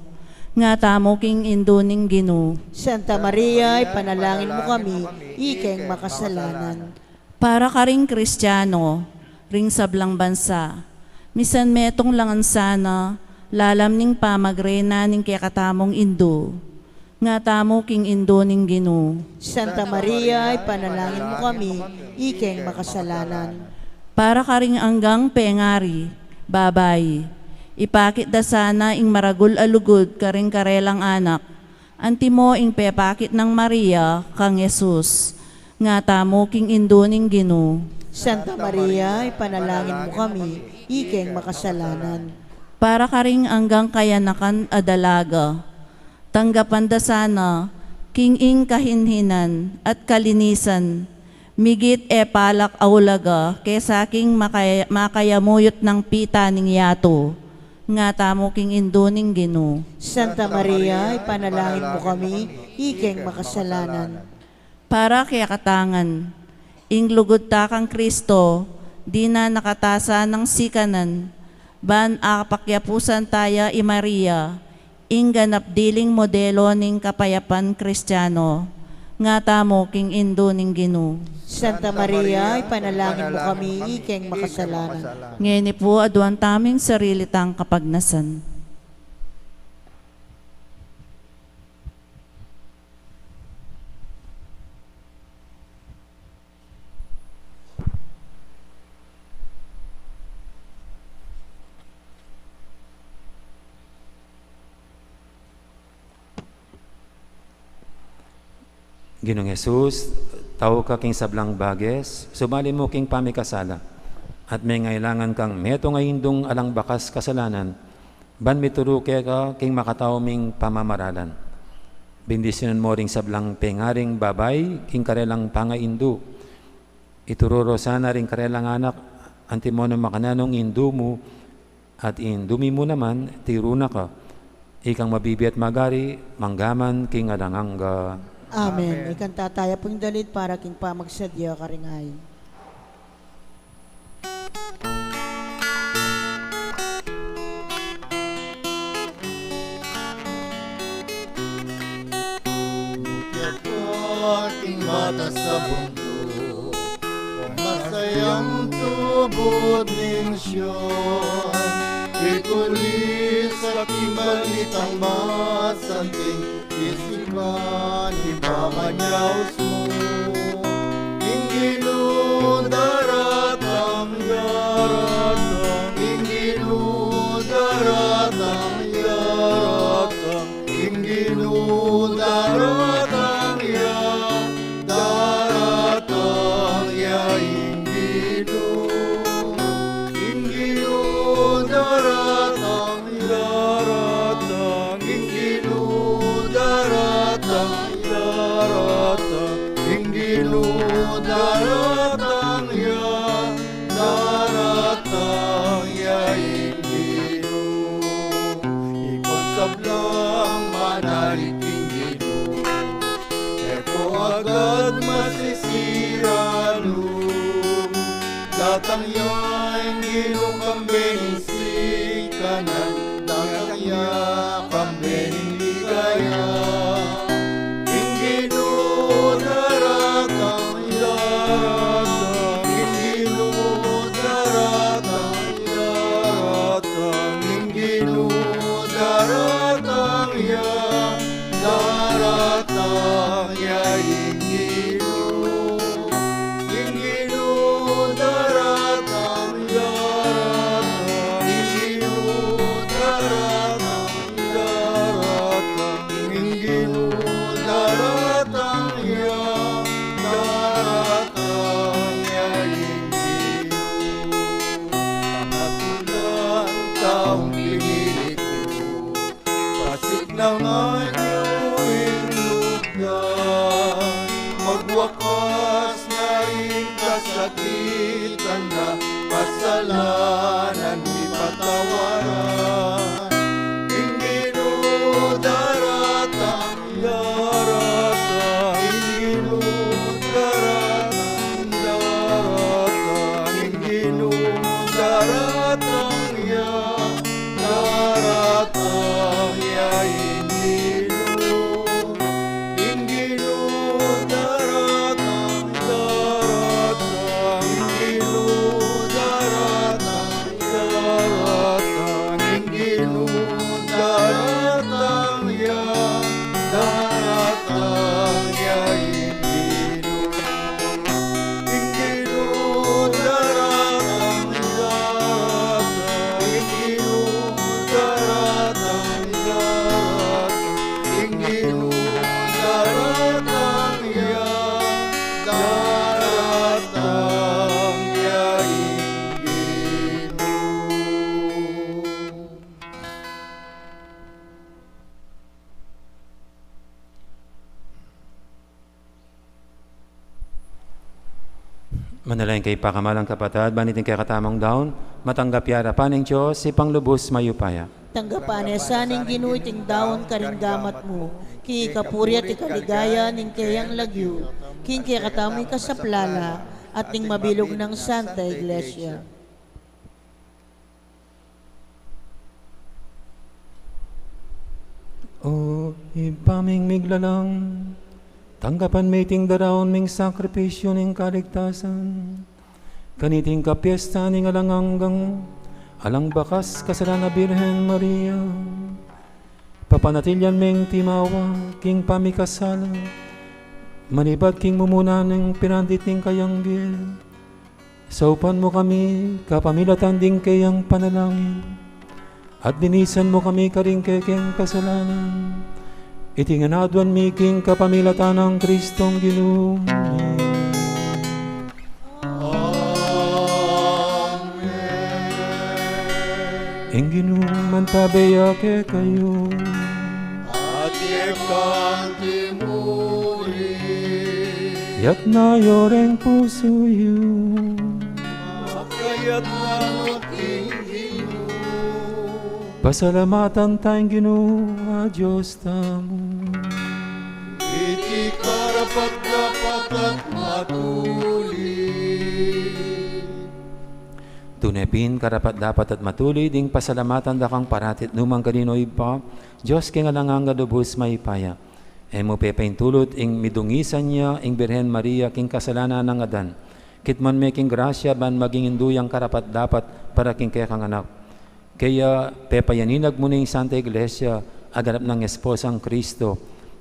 Nga tamu king Indu ning Ginu. Santa Maria, ipanalangin mu kami ikeng makasalanan. Para karing Kristiano ring sablang bansa, misan metung la ngan sana lalam ning pamagrena ning kekatamung Indu. Nga tamu king Indu ning Ginu. Santa Maria, ipanalangin mu kami ikeng makasalanan. Para karing anggang pengari, babai, ipakit da sana ing maragul a lugud karing karelang anak, antimo ing pepakit nang Maria kang Jesus. Nga tamu king Indu ning Ginu. Santa Maria, ipanalangin mu kami ikeng makasalanan. Para karing anggang kayanakan a dalaga, tanggapan da sana king ing kahinhinan at kalinisan, migit e palak a ulaga kesa king makaya-, makayamuyut nang pita ning yatu. Nga tamu king Indu ning Ginu. Santa Maria, ipanalangin mu kami ikeng makasalanan. Para kekatang ngan, ing lugud ta kang Kristo, dina nakatasa nang sikanan, ban apakyapusan taya i Maria, ing ganap diling modelo ning kapayapan Kristiano. Nga tamu king Indu ning Ginu. Santa Maria, ipanalangin mu kami, ikeng makasalanan. Ngeni pu, aduan tamu ing sarili tang kapagnasan. Ginung Jesus, tau ka king sablang bages, sumali mu king pamikasala, at mengailangan kang metung a indung alang bakas kasalanan, ban mituru keka king makatau ming pamamaralan. Bendisyunan mu ring sablang pengaring babai king karelang pangaindu. Ituru ro sana ring karelang anak, antimo nung makananu ing indu mu, at ing indu mi mu naman, tiru na ka. Ikang mabibie at magari, mangga man king alang angga. Amen. Amen. Ikanta taya pu ing dalit para king pamagsadya karing ain. Bukya ka king batas a buntu, o masayang tubud ning Sion, itulis a king balitang masanting, isipan ing pamanyaus mu. Ing Ginu daratang ya, ing Ginu daratang ya, ing Ginu daratang ya, daratang ya ing Ginu. Ing Ginu daratang ya, ing Ginu daratang ya, ing Ginu daratang ya, daratang ya ing Ginu. Ing sablang manalig king Ginu, e ko agad masisira lub. Datang ya ing Ginu kambe ning sikanan, datang ya kambe ning ligaya. Ing Ginu daratang ya, ing Ginu daratang ya, ing Ginu daratang ya, daratang ya ing Ginu. Ing Ginu daratang ya, ing Ginu daratang ya, ing Ginu daratang ya, daratang ya ing Ginu. Pangatulan taung pinili ku, pasiknangan yu ing lub da, magwakas na ing kasakitan da, kasalanan mipatawaran. Ing Ginu daratang ya, ing Ginu daratang, daratang, ing Ginu daratang ya, daratang ya ing Ginu. Ing Ginu daratang, daratang, ing Ginu daratang, daratang, ing Ginu daratang ya, daratang ya ing Ginu. Ing Ginu daratang ya, ing Ginu daratang ya, ing Ginu daratang ya, daratang ya ing Ginu. Manalangin kayu pakamalan kapatad, ban iting kekatamung daun, matanggap ya arapan ning Dios, Ibpang lubus mayupaya. Tanggapan na sa ning Ginu iting daun karing gamat mu, king ikapuri at ikaligaya ning keyang lagyu, king kekatamung ikasaplala, at ning mabilug nang Santa Iglesia. O Ibpa ming miglalang, Tanggapan me iting daraun ming sakripisyu ning kaligtasan. Kaniting kapiestan ning alang anggang, alang bakas kasalanan a Birhen Maria, papanatilian meng timawa king pamikasala, manibat king mumuna nang pirandit ning kayang bie. Saupan mu kami kapamilatan ding keyang panalangin, at linisan mu kami karing kekeng kasalanan. Iti ngan aduan mi king kapamilatan nang Kristong Ginu mi. Amen. Ing Ginu mantabe ya kekayu. At keka mu rin. Itas yu reng pusu yu. Makayatas na king Ginu. Pasalamatan taya ing Ginu a Dios tamu. Iti karapat-dapat at matulid. Tune pin karapat-dapat at matulid ing pasalamatan da kang parati at nukarin man, O Ibpa, Dios king alang angga, lubus mayupaya. E mu pepaintulut ing midungisan ya ing Birhen Maria king kasalanan nang adan. Kitmuan me king grasya ban maging indu yang karapat-dapat para king kekang anak. Kaya pepayaninag mu ne ing Santa Iglesia a ganap nang esposang Kristo,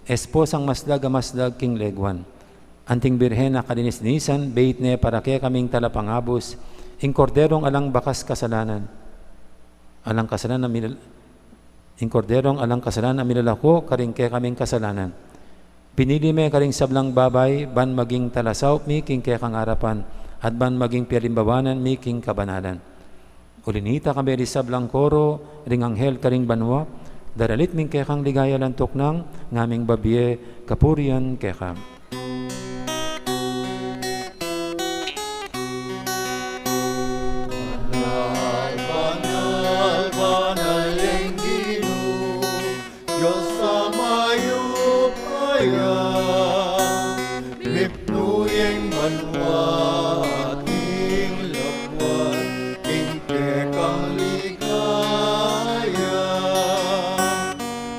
esposang masdag a masdag king leguan. Anting Birhen a kalinis-linisan, beit ne para kekaming talapangabus ing Korderong alang bakas kasalanan. Alang kasalanan a milal-, ing Korderong alang kasalanan a milalako karing kekaming kasalanan. Pinili me karing sablang babai ban maging talasaup mi king kekang arapan at ban maging pialimbawanan mi king kabanalan. Uli na nita, kambe ring sablang koro ring anghel karing banua, daralit mi ing kekang ligaya alang tuknang, ngaming babie kapurian keka. Banal, banal, banal yang Ginu, Dios a mayupaya, mipnu yang banua at ing labuan king kekang ligaya.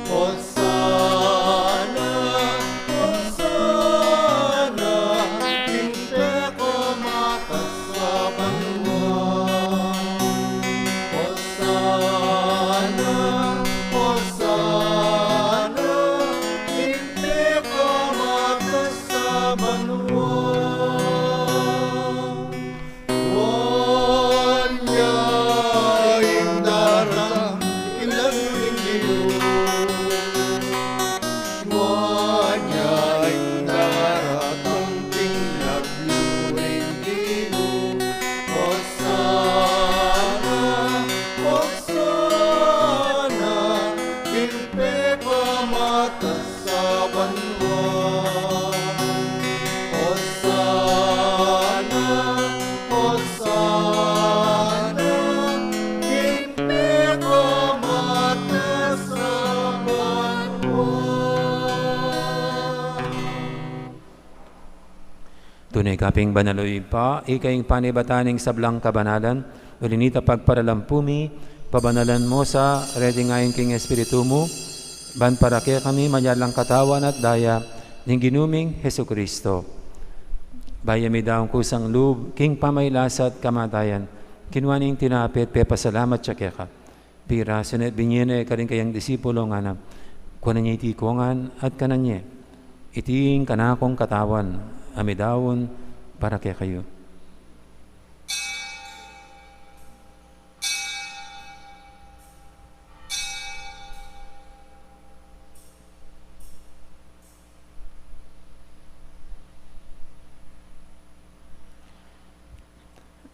Hosana, Hosana, king pekamatas a banua. Hosana, Hosana, king pekamatas a banua. Nuan ya ing daratang king lagyu ning Ginu. Nuan ya ing daratang king lagyu ning Ginu. Hosana, Hosana, king pekamatas a banua. Hosana, Hosana, king pekamatas a banua. Tune ka pin banal, o Ibpa, ika ing panibatan ning sablang kabanalan, uli na nita pagparalampu mi, pabanalan mu sa reti ngeni king Espiritu mu, ban para kekami maging katawan at daya ning Ginu ming Jesucristo. Bayu mi daun kusang lub king pamagkasakit at kamatayan, kinua ne ing tinape at pepasalamat ya keka. Pirasu ne at binie ne karing kayang disipulu, ngana: Kuanan ye iti kongan at kanan ye. Iti ing kanakung katawan a midaun para kekayu.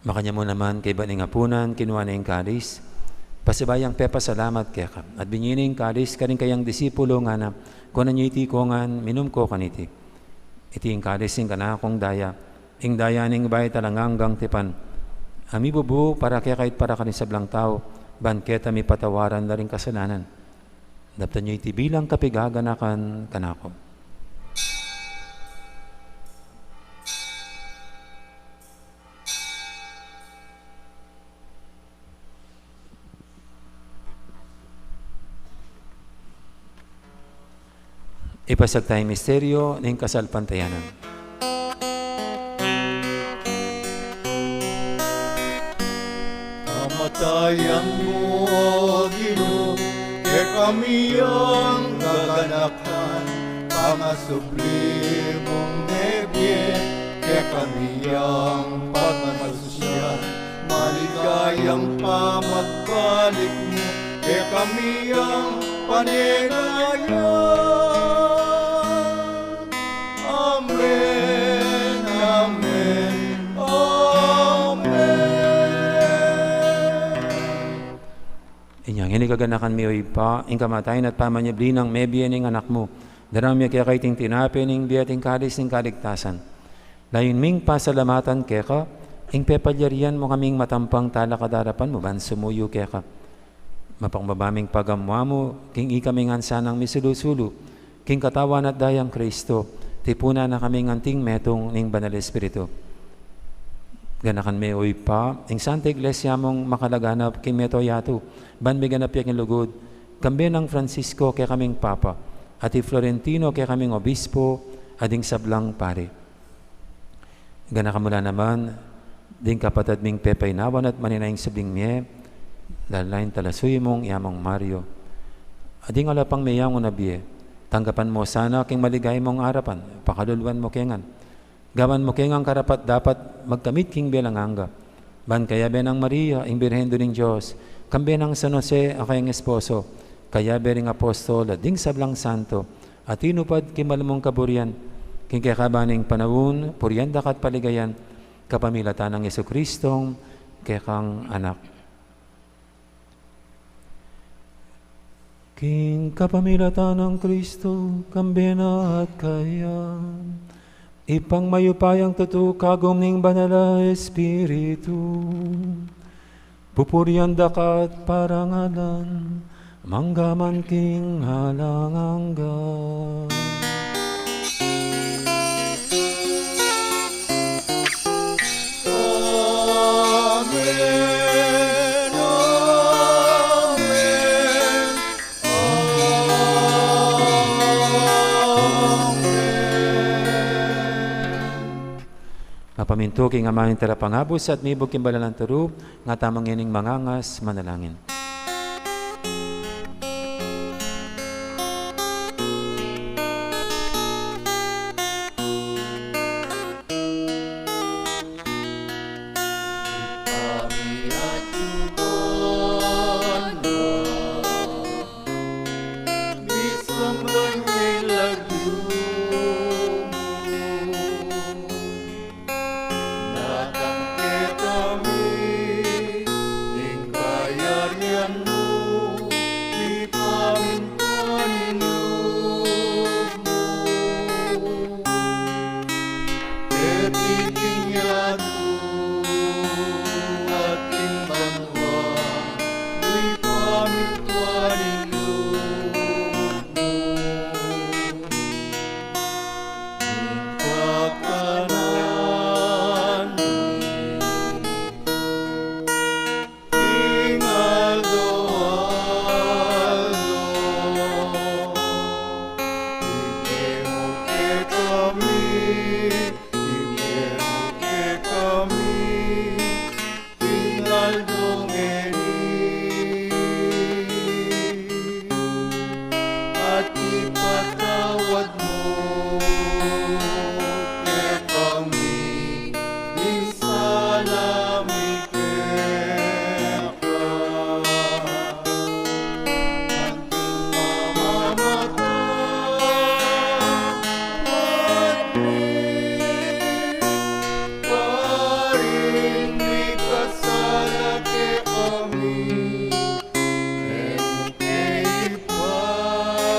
Makanyan mu naman kaybat ning apunan, kinua ne ing kalis, pasibayu yang pepasalamat keka, at binie ne ing kalis karing kayang disipulu, ngana: Kuanan ye iti kongan, minum ko kaniti. Iti ing kalis ning kanakung daya, ing daya ning bayu at alang anggang tipan, a mibubu para kekayu at para karing sablang tau, ban keta mipatawaran la ring kasalanan. Daptan ye iti bilang kapaganakan kanaku. Ipasiag taya ing misteryu ning kasalpantayanan. Kamatayan mu, O Ginu, kekami yang gaganakan, pangasubli mung mebie, kekami yang pagmasusyan, maligayang pamagbalik mu, kekami yang panenayan. Amen, amen, amen. Inya ngeni, kaganakan mi, O Ibpa, ing kamatayan at pamanyubli nang mebie ning Anak mu, daraun mi keka iting tinape ning bie at ing kalis ning kaligtasan. Layun ming pasalamatan keka ing pepalyarian mu kaming matampang talakad king arapan mu ban sumuyu keka. Mapakumbaba ming pagamu-amu king ikami ngan sanang misulu-sulu king katawan at dayang Kristo, tipunan na kaming anting metung ning Banal Espiritu. Ganakan me, O Ibpa, ing Santa Iglesia mung makalaganap king mabilug a yatu, ban miganap ya king lugud, kambe nang Francisco kekaming Papa, at i Florentino kekaming Obispo, at ding sablang pari. Ganakan mu la naman ding kapatad ming pepainawan at manenaya king subling mie, lalu na ing talasuyu mung i Among Mario. At ding ala pang meyangu na bie, tanggapan mu sana king maligaya mung arapan, pakaluluan mu ke ngan. Gawan mu ke ngan karapat-dapat magkamit king bie alang angga. Ban kayabe nang Maria, ing Birhen Indu ning Dios, kambe nang San Jose a kayang esposo, kayabe ring apostol, at ding sablang santo, a tinupad king malugud mung kaburian, king kekaban ning panaun, purian da ka at paligayan, kapamilatan nang Jesucristong kekang Anak. King kapamilatan nang Kristo, kambe na at kaya, Ibpang mayupayang tutu, kagum ning Banal a Espiritu, pupurian da ka at parangalan, mangga man king alang angga. Amen, amen, amen. Mapamintu king Ama ning Talapangabus at mibug king banal nang turu, nga tamu ngening mangangas manalangin. Datang kekami ing kayarian mu, mipamintuan ing lub mu. Keti king yatu at king banua, mipamintuan ing lub mu. Ing kakanan mi king aldo-aldo, ibie mu kekami, ibie mu kekami king aldo ngeni, at ipatawad mu kekami ing sala mi keka, anting pamamatawad mi karing mikasala kekami. E mu ke ipaisaul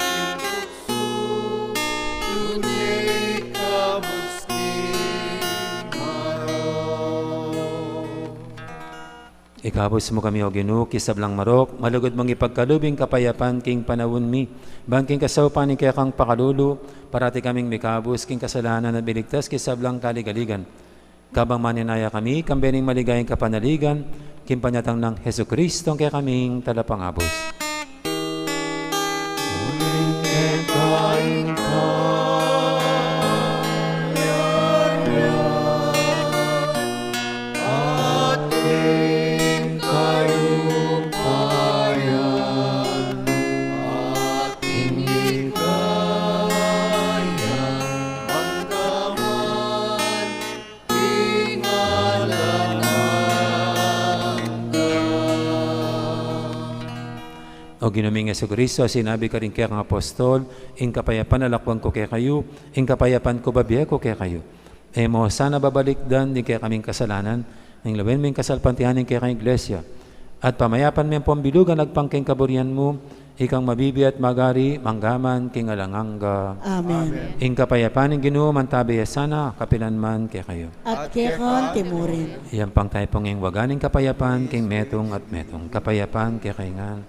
king tuksu, nune ikabus king marok. Ikabus mu kami, O Ginu, king sablang marok, malugud mung ipagkalub ing kapayapan king panaun mi, ban king kasaupan ning kekang pakalulu, parati kaming mikabus king kasalanan at miligtas king sablang kaligaligan. Kabang manenaya kami, kambe ning maligayang kapanaligan, king panyatang nang Jesucristo, a kekaming Talapangabus. Ginu ming Jesucristo, sinabi karing kekang apostol, ing kapayapan lalakwan ku kekayu, ing kapayapan ku babie ku kekayu. E mu sana babalikdan ding kekaming kasalanan, nune lawen mu ing kasalpantayanan ning kekang Iglesia. At pamayapan me ampong bilug agpang king kaburian mu, ikang mabibie at magari, mangga man king alang angga. Amen. Ing kapayapan ning Ginu mantabe ya sana, kapilan man kekayu. At keka mu rin. Iyampang tamu pong ing waga ning kapayapan, king metung at metung. Kapayapan kekayu ngan.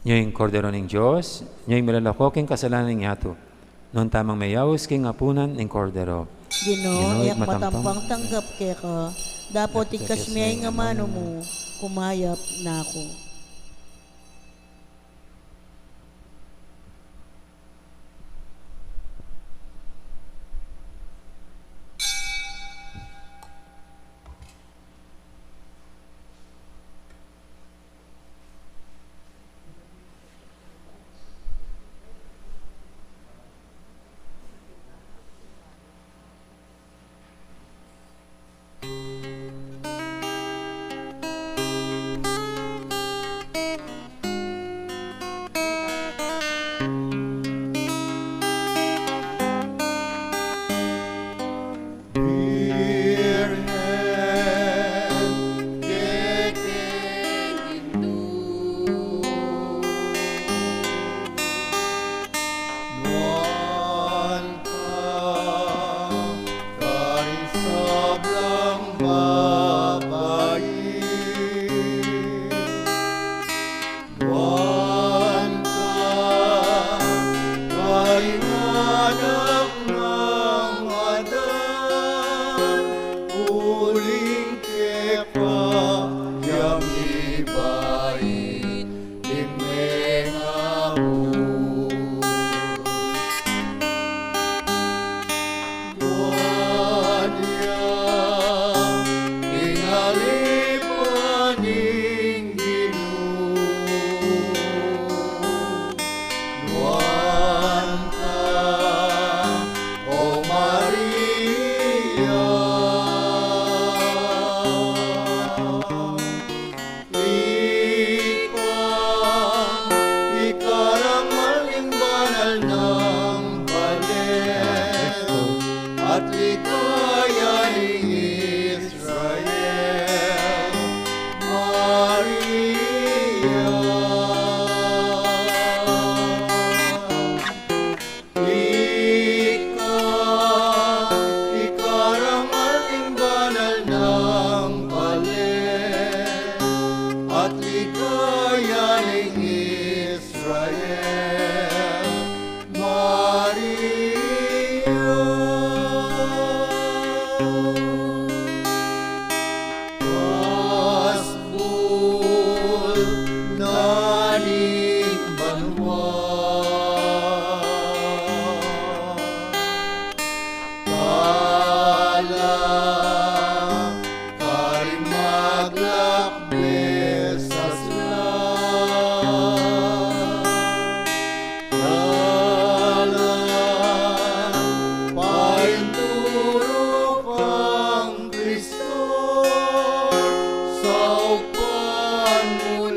Ini ing Kordero ning Dios, ini ing milalako king kasalanan ning yatu. Nuan tamung meyaus king apunan ning Kordero. Ginu, Ginu, e ku matampang tanggap keka, dapot ikasmu ing amanu mu, kumayap na ku. Nuan ka karing sablang babai. Nuan ka karing anak nang Adan, uling keka ya mibait ing mengaus. Nuan ya ing alipan ning Ginu. Nuan ka, O Maria. Ika, ika ing banal nang bale, at ligaya ning Israel, Maria. Ika, ika ing banal nang bale, at ligaya ning Israel, Maria.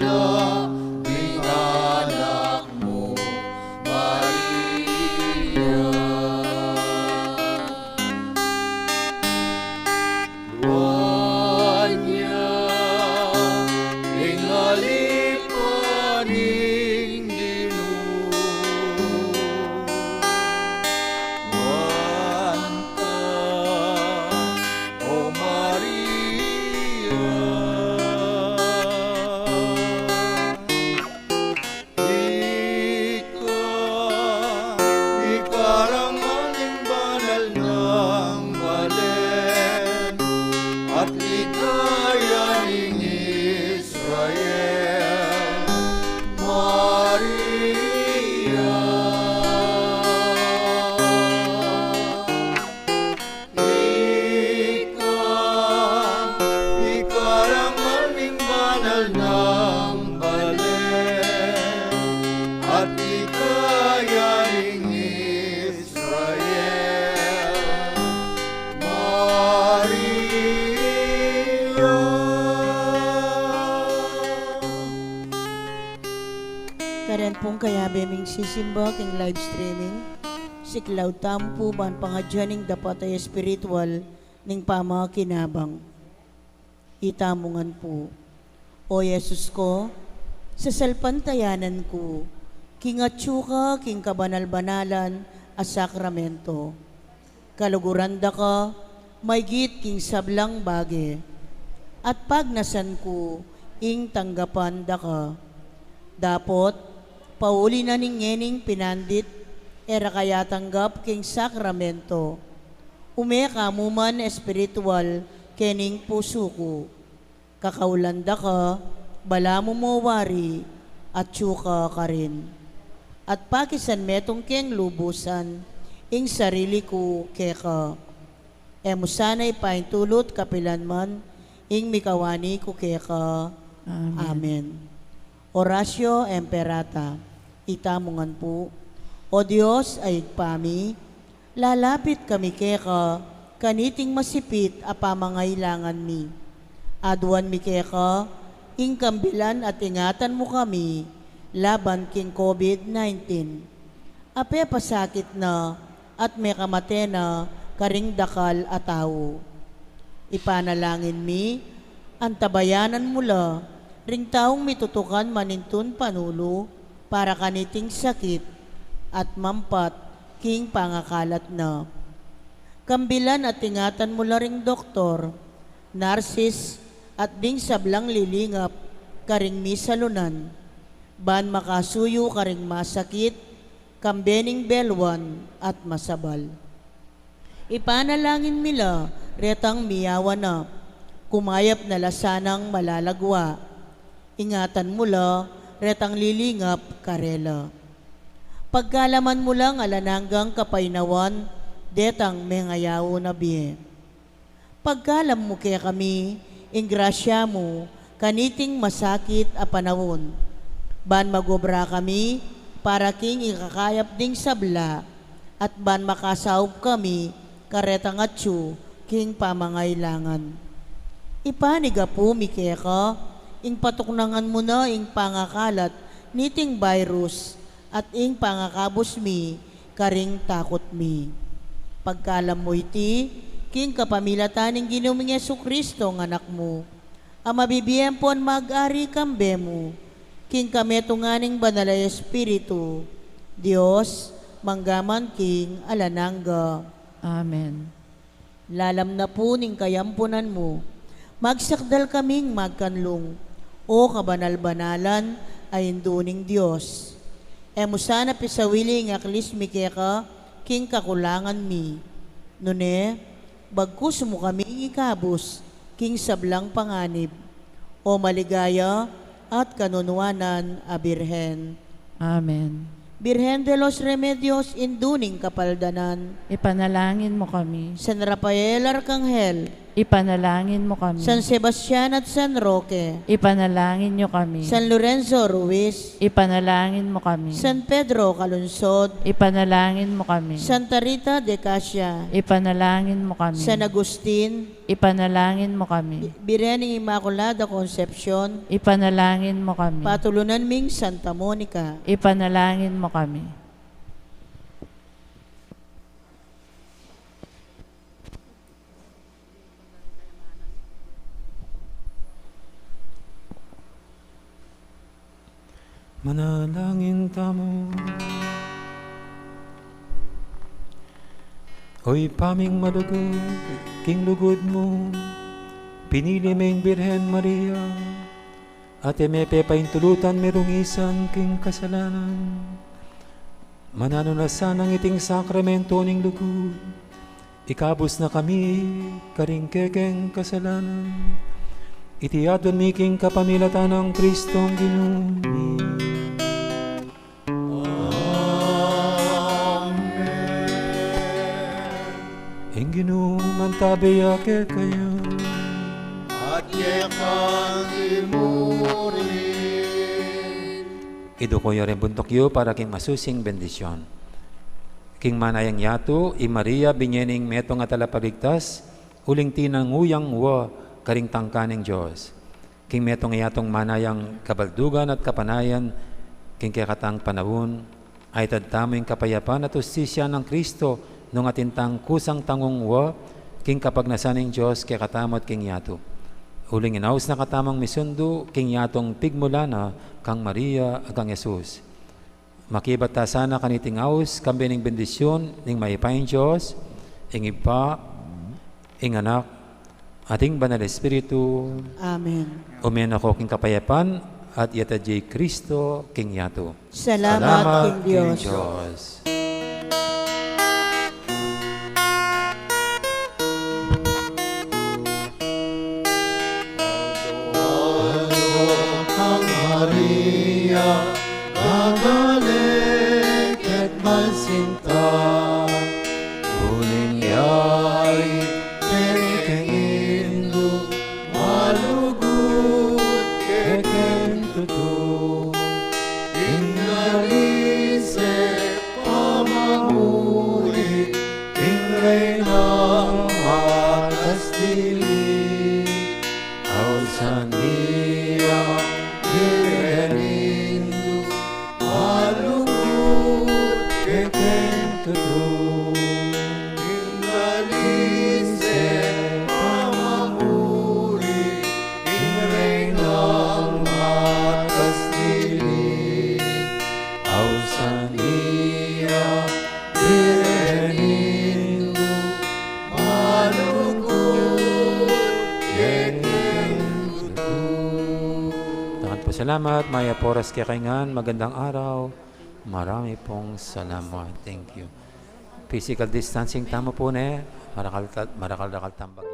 Ing anak mu, Maria. Nuan ya ing alipan ning Ginu. Nuan ka, O Maria. Ika, ikarangal ning banal nang balen, at ligaya ning Israel, Maria. Ika, ikarangal ning banal nang balen, at ligaya ning Israel, Maria. Karin pung kayabe ming sisimba king live streaming, siklaud tamu pu ban pangadyan ing dapat a espiritual ning pamakinabang. Itamu ngan pu. O Jesus ko, sasalpantayanan ku king atyu ka king kabanal-banalan a sakramento. Kaluguran da ka maigit king sablang bage, at pagnasan ku ing tanggapan da ka. Dapot, pauli na ning ngening pinandit, e ra ka yatanggap king sakramento, ume ka mu man espiritual kening pusu ku. Kakaulan da ka, balamu mo wari, atyu ka karin. At pakisan metung keng lubusan ing sarili ku keka. E mu sana ipaintulut kapilan man ing mikawani ku keka. Amen. Amen. Oratio Imperata. Itamu ngan pu. O Dios a Ibpa mi, lalapit kami keka kaniting masipit a pamangailangan mi. Aduan mi keka ing kambilan at ingatan mu kami laban king COVID nineteen. A pepasakit na at mekamate na karing dakal a tau. Ipanalangin mi, antabayanan mu la ring taung mitutukan manintun panulu para kaniting sakit at mampat king pangakalat na. Kambilan at ingatan mu la ring doktor, narsis, at ding sablang lilingap karing misalunan, ban makasuyu karing masakit, kambe ning beluan at masabal. Ipanalangin mi la retang miyawa na, kumayap na la sanang malalagwa. Ingatan mu la retang lilingap karela. Pagkalaman mu lang alang anggang kapaynawan detang mengayaun a bie. Pagkalam mu kekami ing grasya mu kaniting masakit a panaun, ban magobra kami para king ikakayap ding sabla, at ban makasaup kami karetang atyu king pamangailangan. Ipanigapu mi keka ing patuknangan mu na ing pangakalat niting virus at ing pangakabus mi karing takut mi. Pagkalam mu iti king kapamilatan ning Ginu ming Jesucristo, ing Anak mu, a mabibie ampon mag-ari kambe mu, king kametungan ning Banal a Espiritu, Dios, mangga man king alang angga. Amen. Lalam na pu ning kayampunan mu, magsakdal kaming magkanlung, O kabanal-banalan a Indu ning Dios. E mu sana pisawili ing aklis mi keka king kakulangan mi. Nune, bagkus mu kaming ikabus king sablang panganib, O maligaya at kanunuanan a Birhen. Amen. Birhen de los Remedios, Indu ning Kapaldanan. Ipanalangin mu kami. San Rafael Arkanghel, Ipanalangin mo kami. San Sebastian at San Roque. Ipanalangin niyo kami. San Lorenzo Ruiz. Ipanalangin mo kami. San Pedro Calungsod. Ipanalangin mo kami. Santa Rita de Casia. Ipanalangin mo kami. San Agustin. Ipanalangin mo kami. Birhen ning Inmaculada Concepcion. Ipanalangin mo kami. Patulunan ming Santa Monica. Ipanalangin mo kami. Manalangin tamu. O Ibpa ming malugud, king lugud mu, pinili me ing Birhen Maria, at e me pepaintulutan mirungisan king kasalanan. Mananu na sanang iting sakramento ning lugud ikabus na kami karing kekeng kasalanan. Iti adwan mi king kapamilatan nang Kristong Ginu mi. Amen. Ing Ginu mantabe ya kekayu. At keka mu rin. Iduku yu ring buntuk yu para king masusing bendisyon. King manayang yatu, i Maria binye ning metung a talapaligtas, uling tinangu yang wa karing tangka ning Dios. King metung a yatung manayang kabaldugan at kapanayan, king kekatang panaun, itad tamu ing kapayapan at ustisya nang Kristo, nung atin tang kusang tangung wa, king kapagnasan ning Dios kekatamu at king yatu. Uling inaus na katamung misundu, king yatung pigmula na kang Maria at kang Jesus. Makibat ta sana kaniting aus, kambe ning bendisyun ning mayupayang Dios, ing Ibpa, ing Anak, at ing Banal Espiritu. Amen. Ume na ko king kapayapan, at yatad ya i Kristo king yatu. Salamat king Dios. Maria, gagale keng masinta, uling ya i kekeng indu, malugud kekeng tutu. Ing nalinis e pamamuli, ing Reynang matas dili. Ausan ya, Birhen indu, malugud kekeng tutu. Ing nalinis e pamamuli, ing Reynang matas dili. Ausan ya, Birhen indu, malugud kekeng tutu. Dakan pu salamat, mayap a oras kekayu ngan, magandang araw. Marami pong salamat. Thank you. Physical distancing tamu pu, ne? Marakal, marakal-rakal tambak.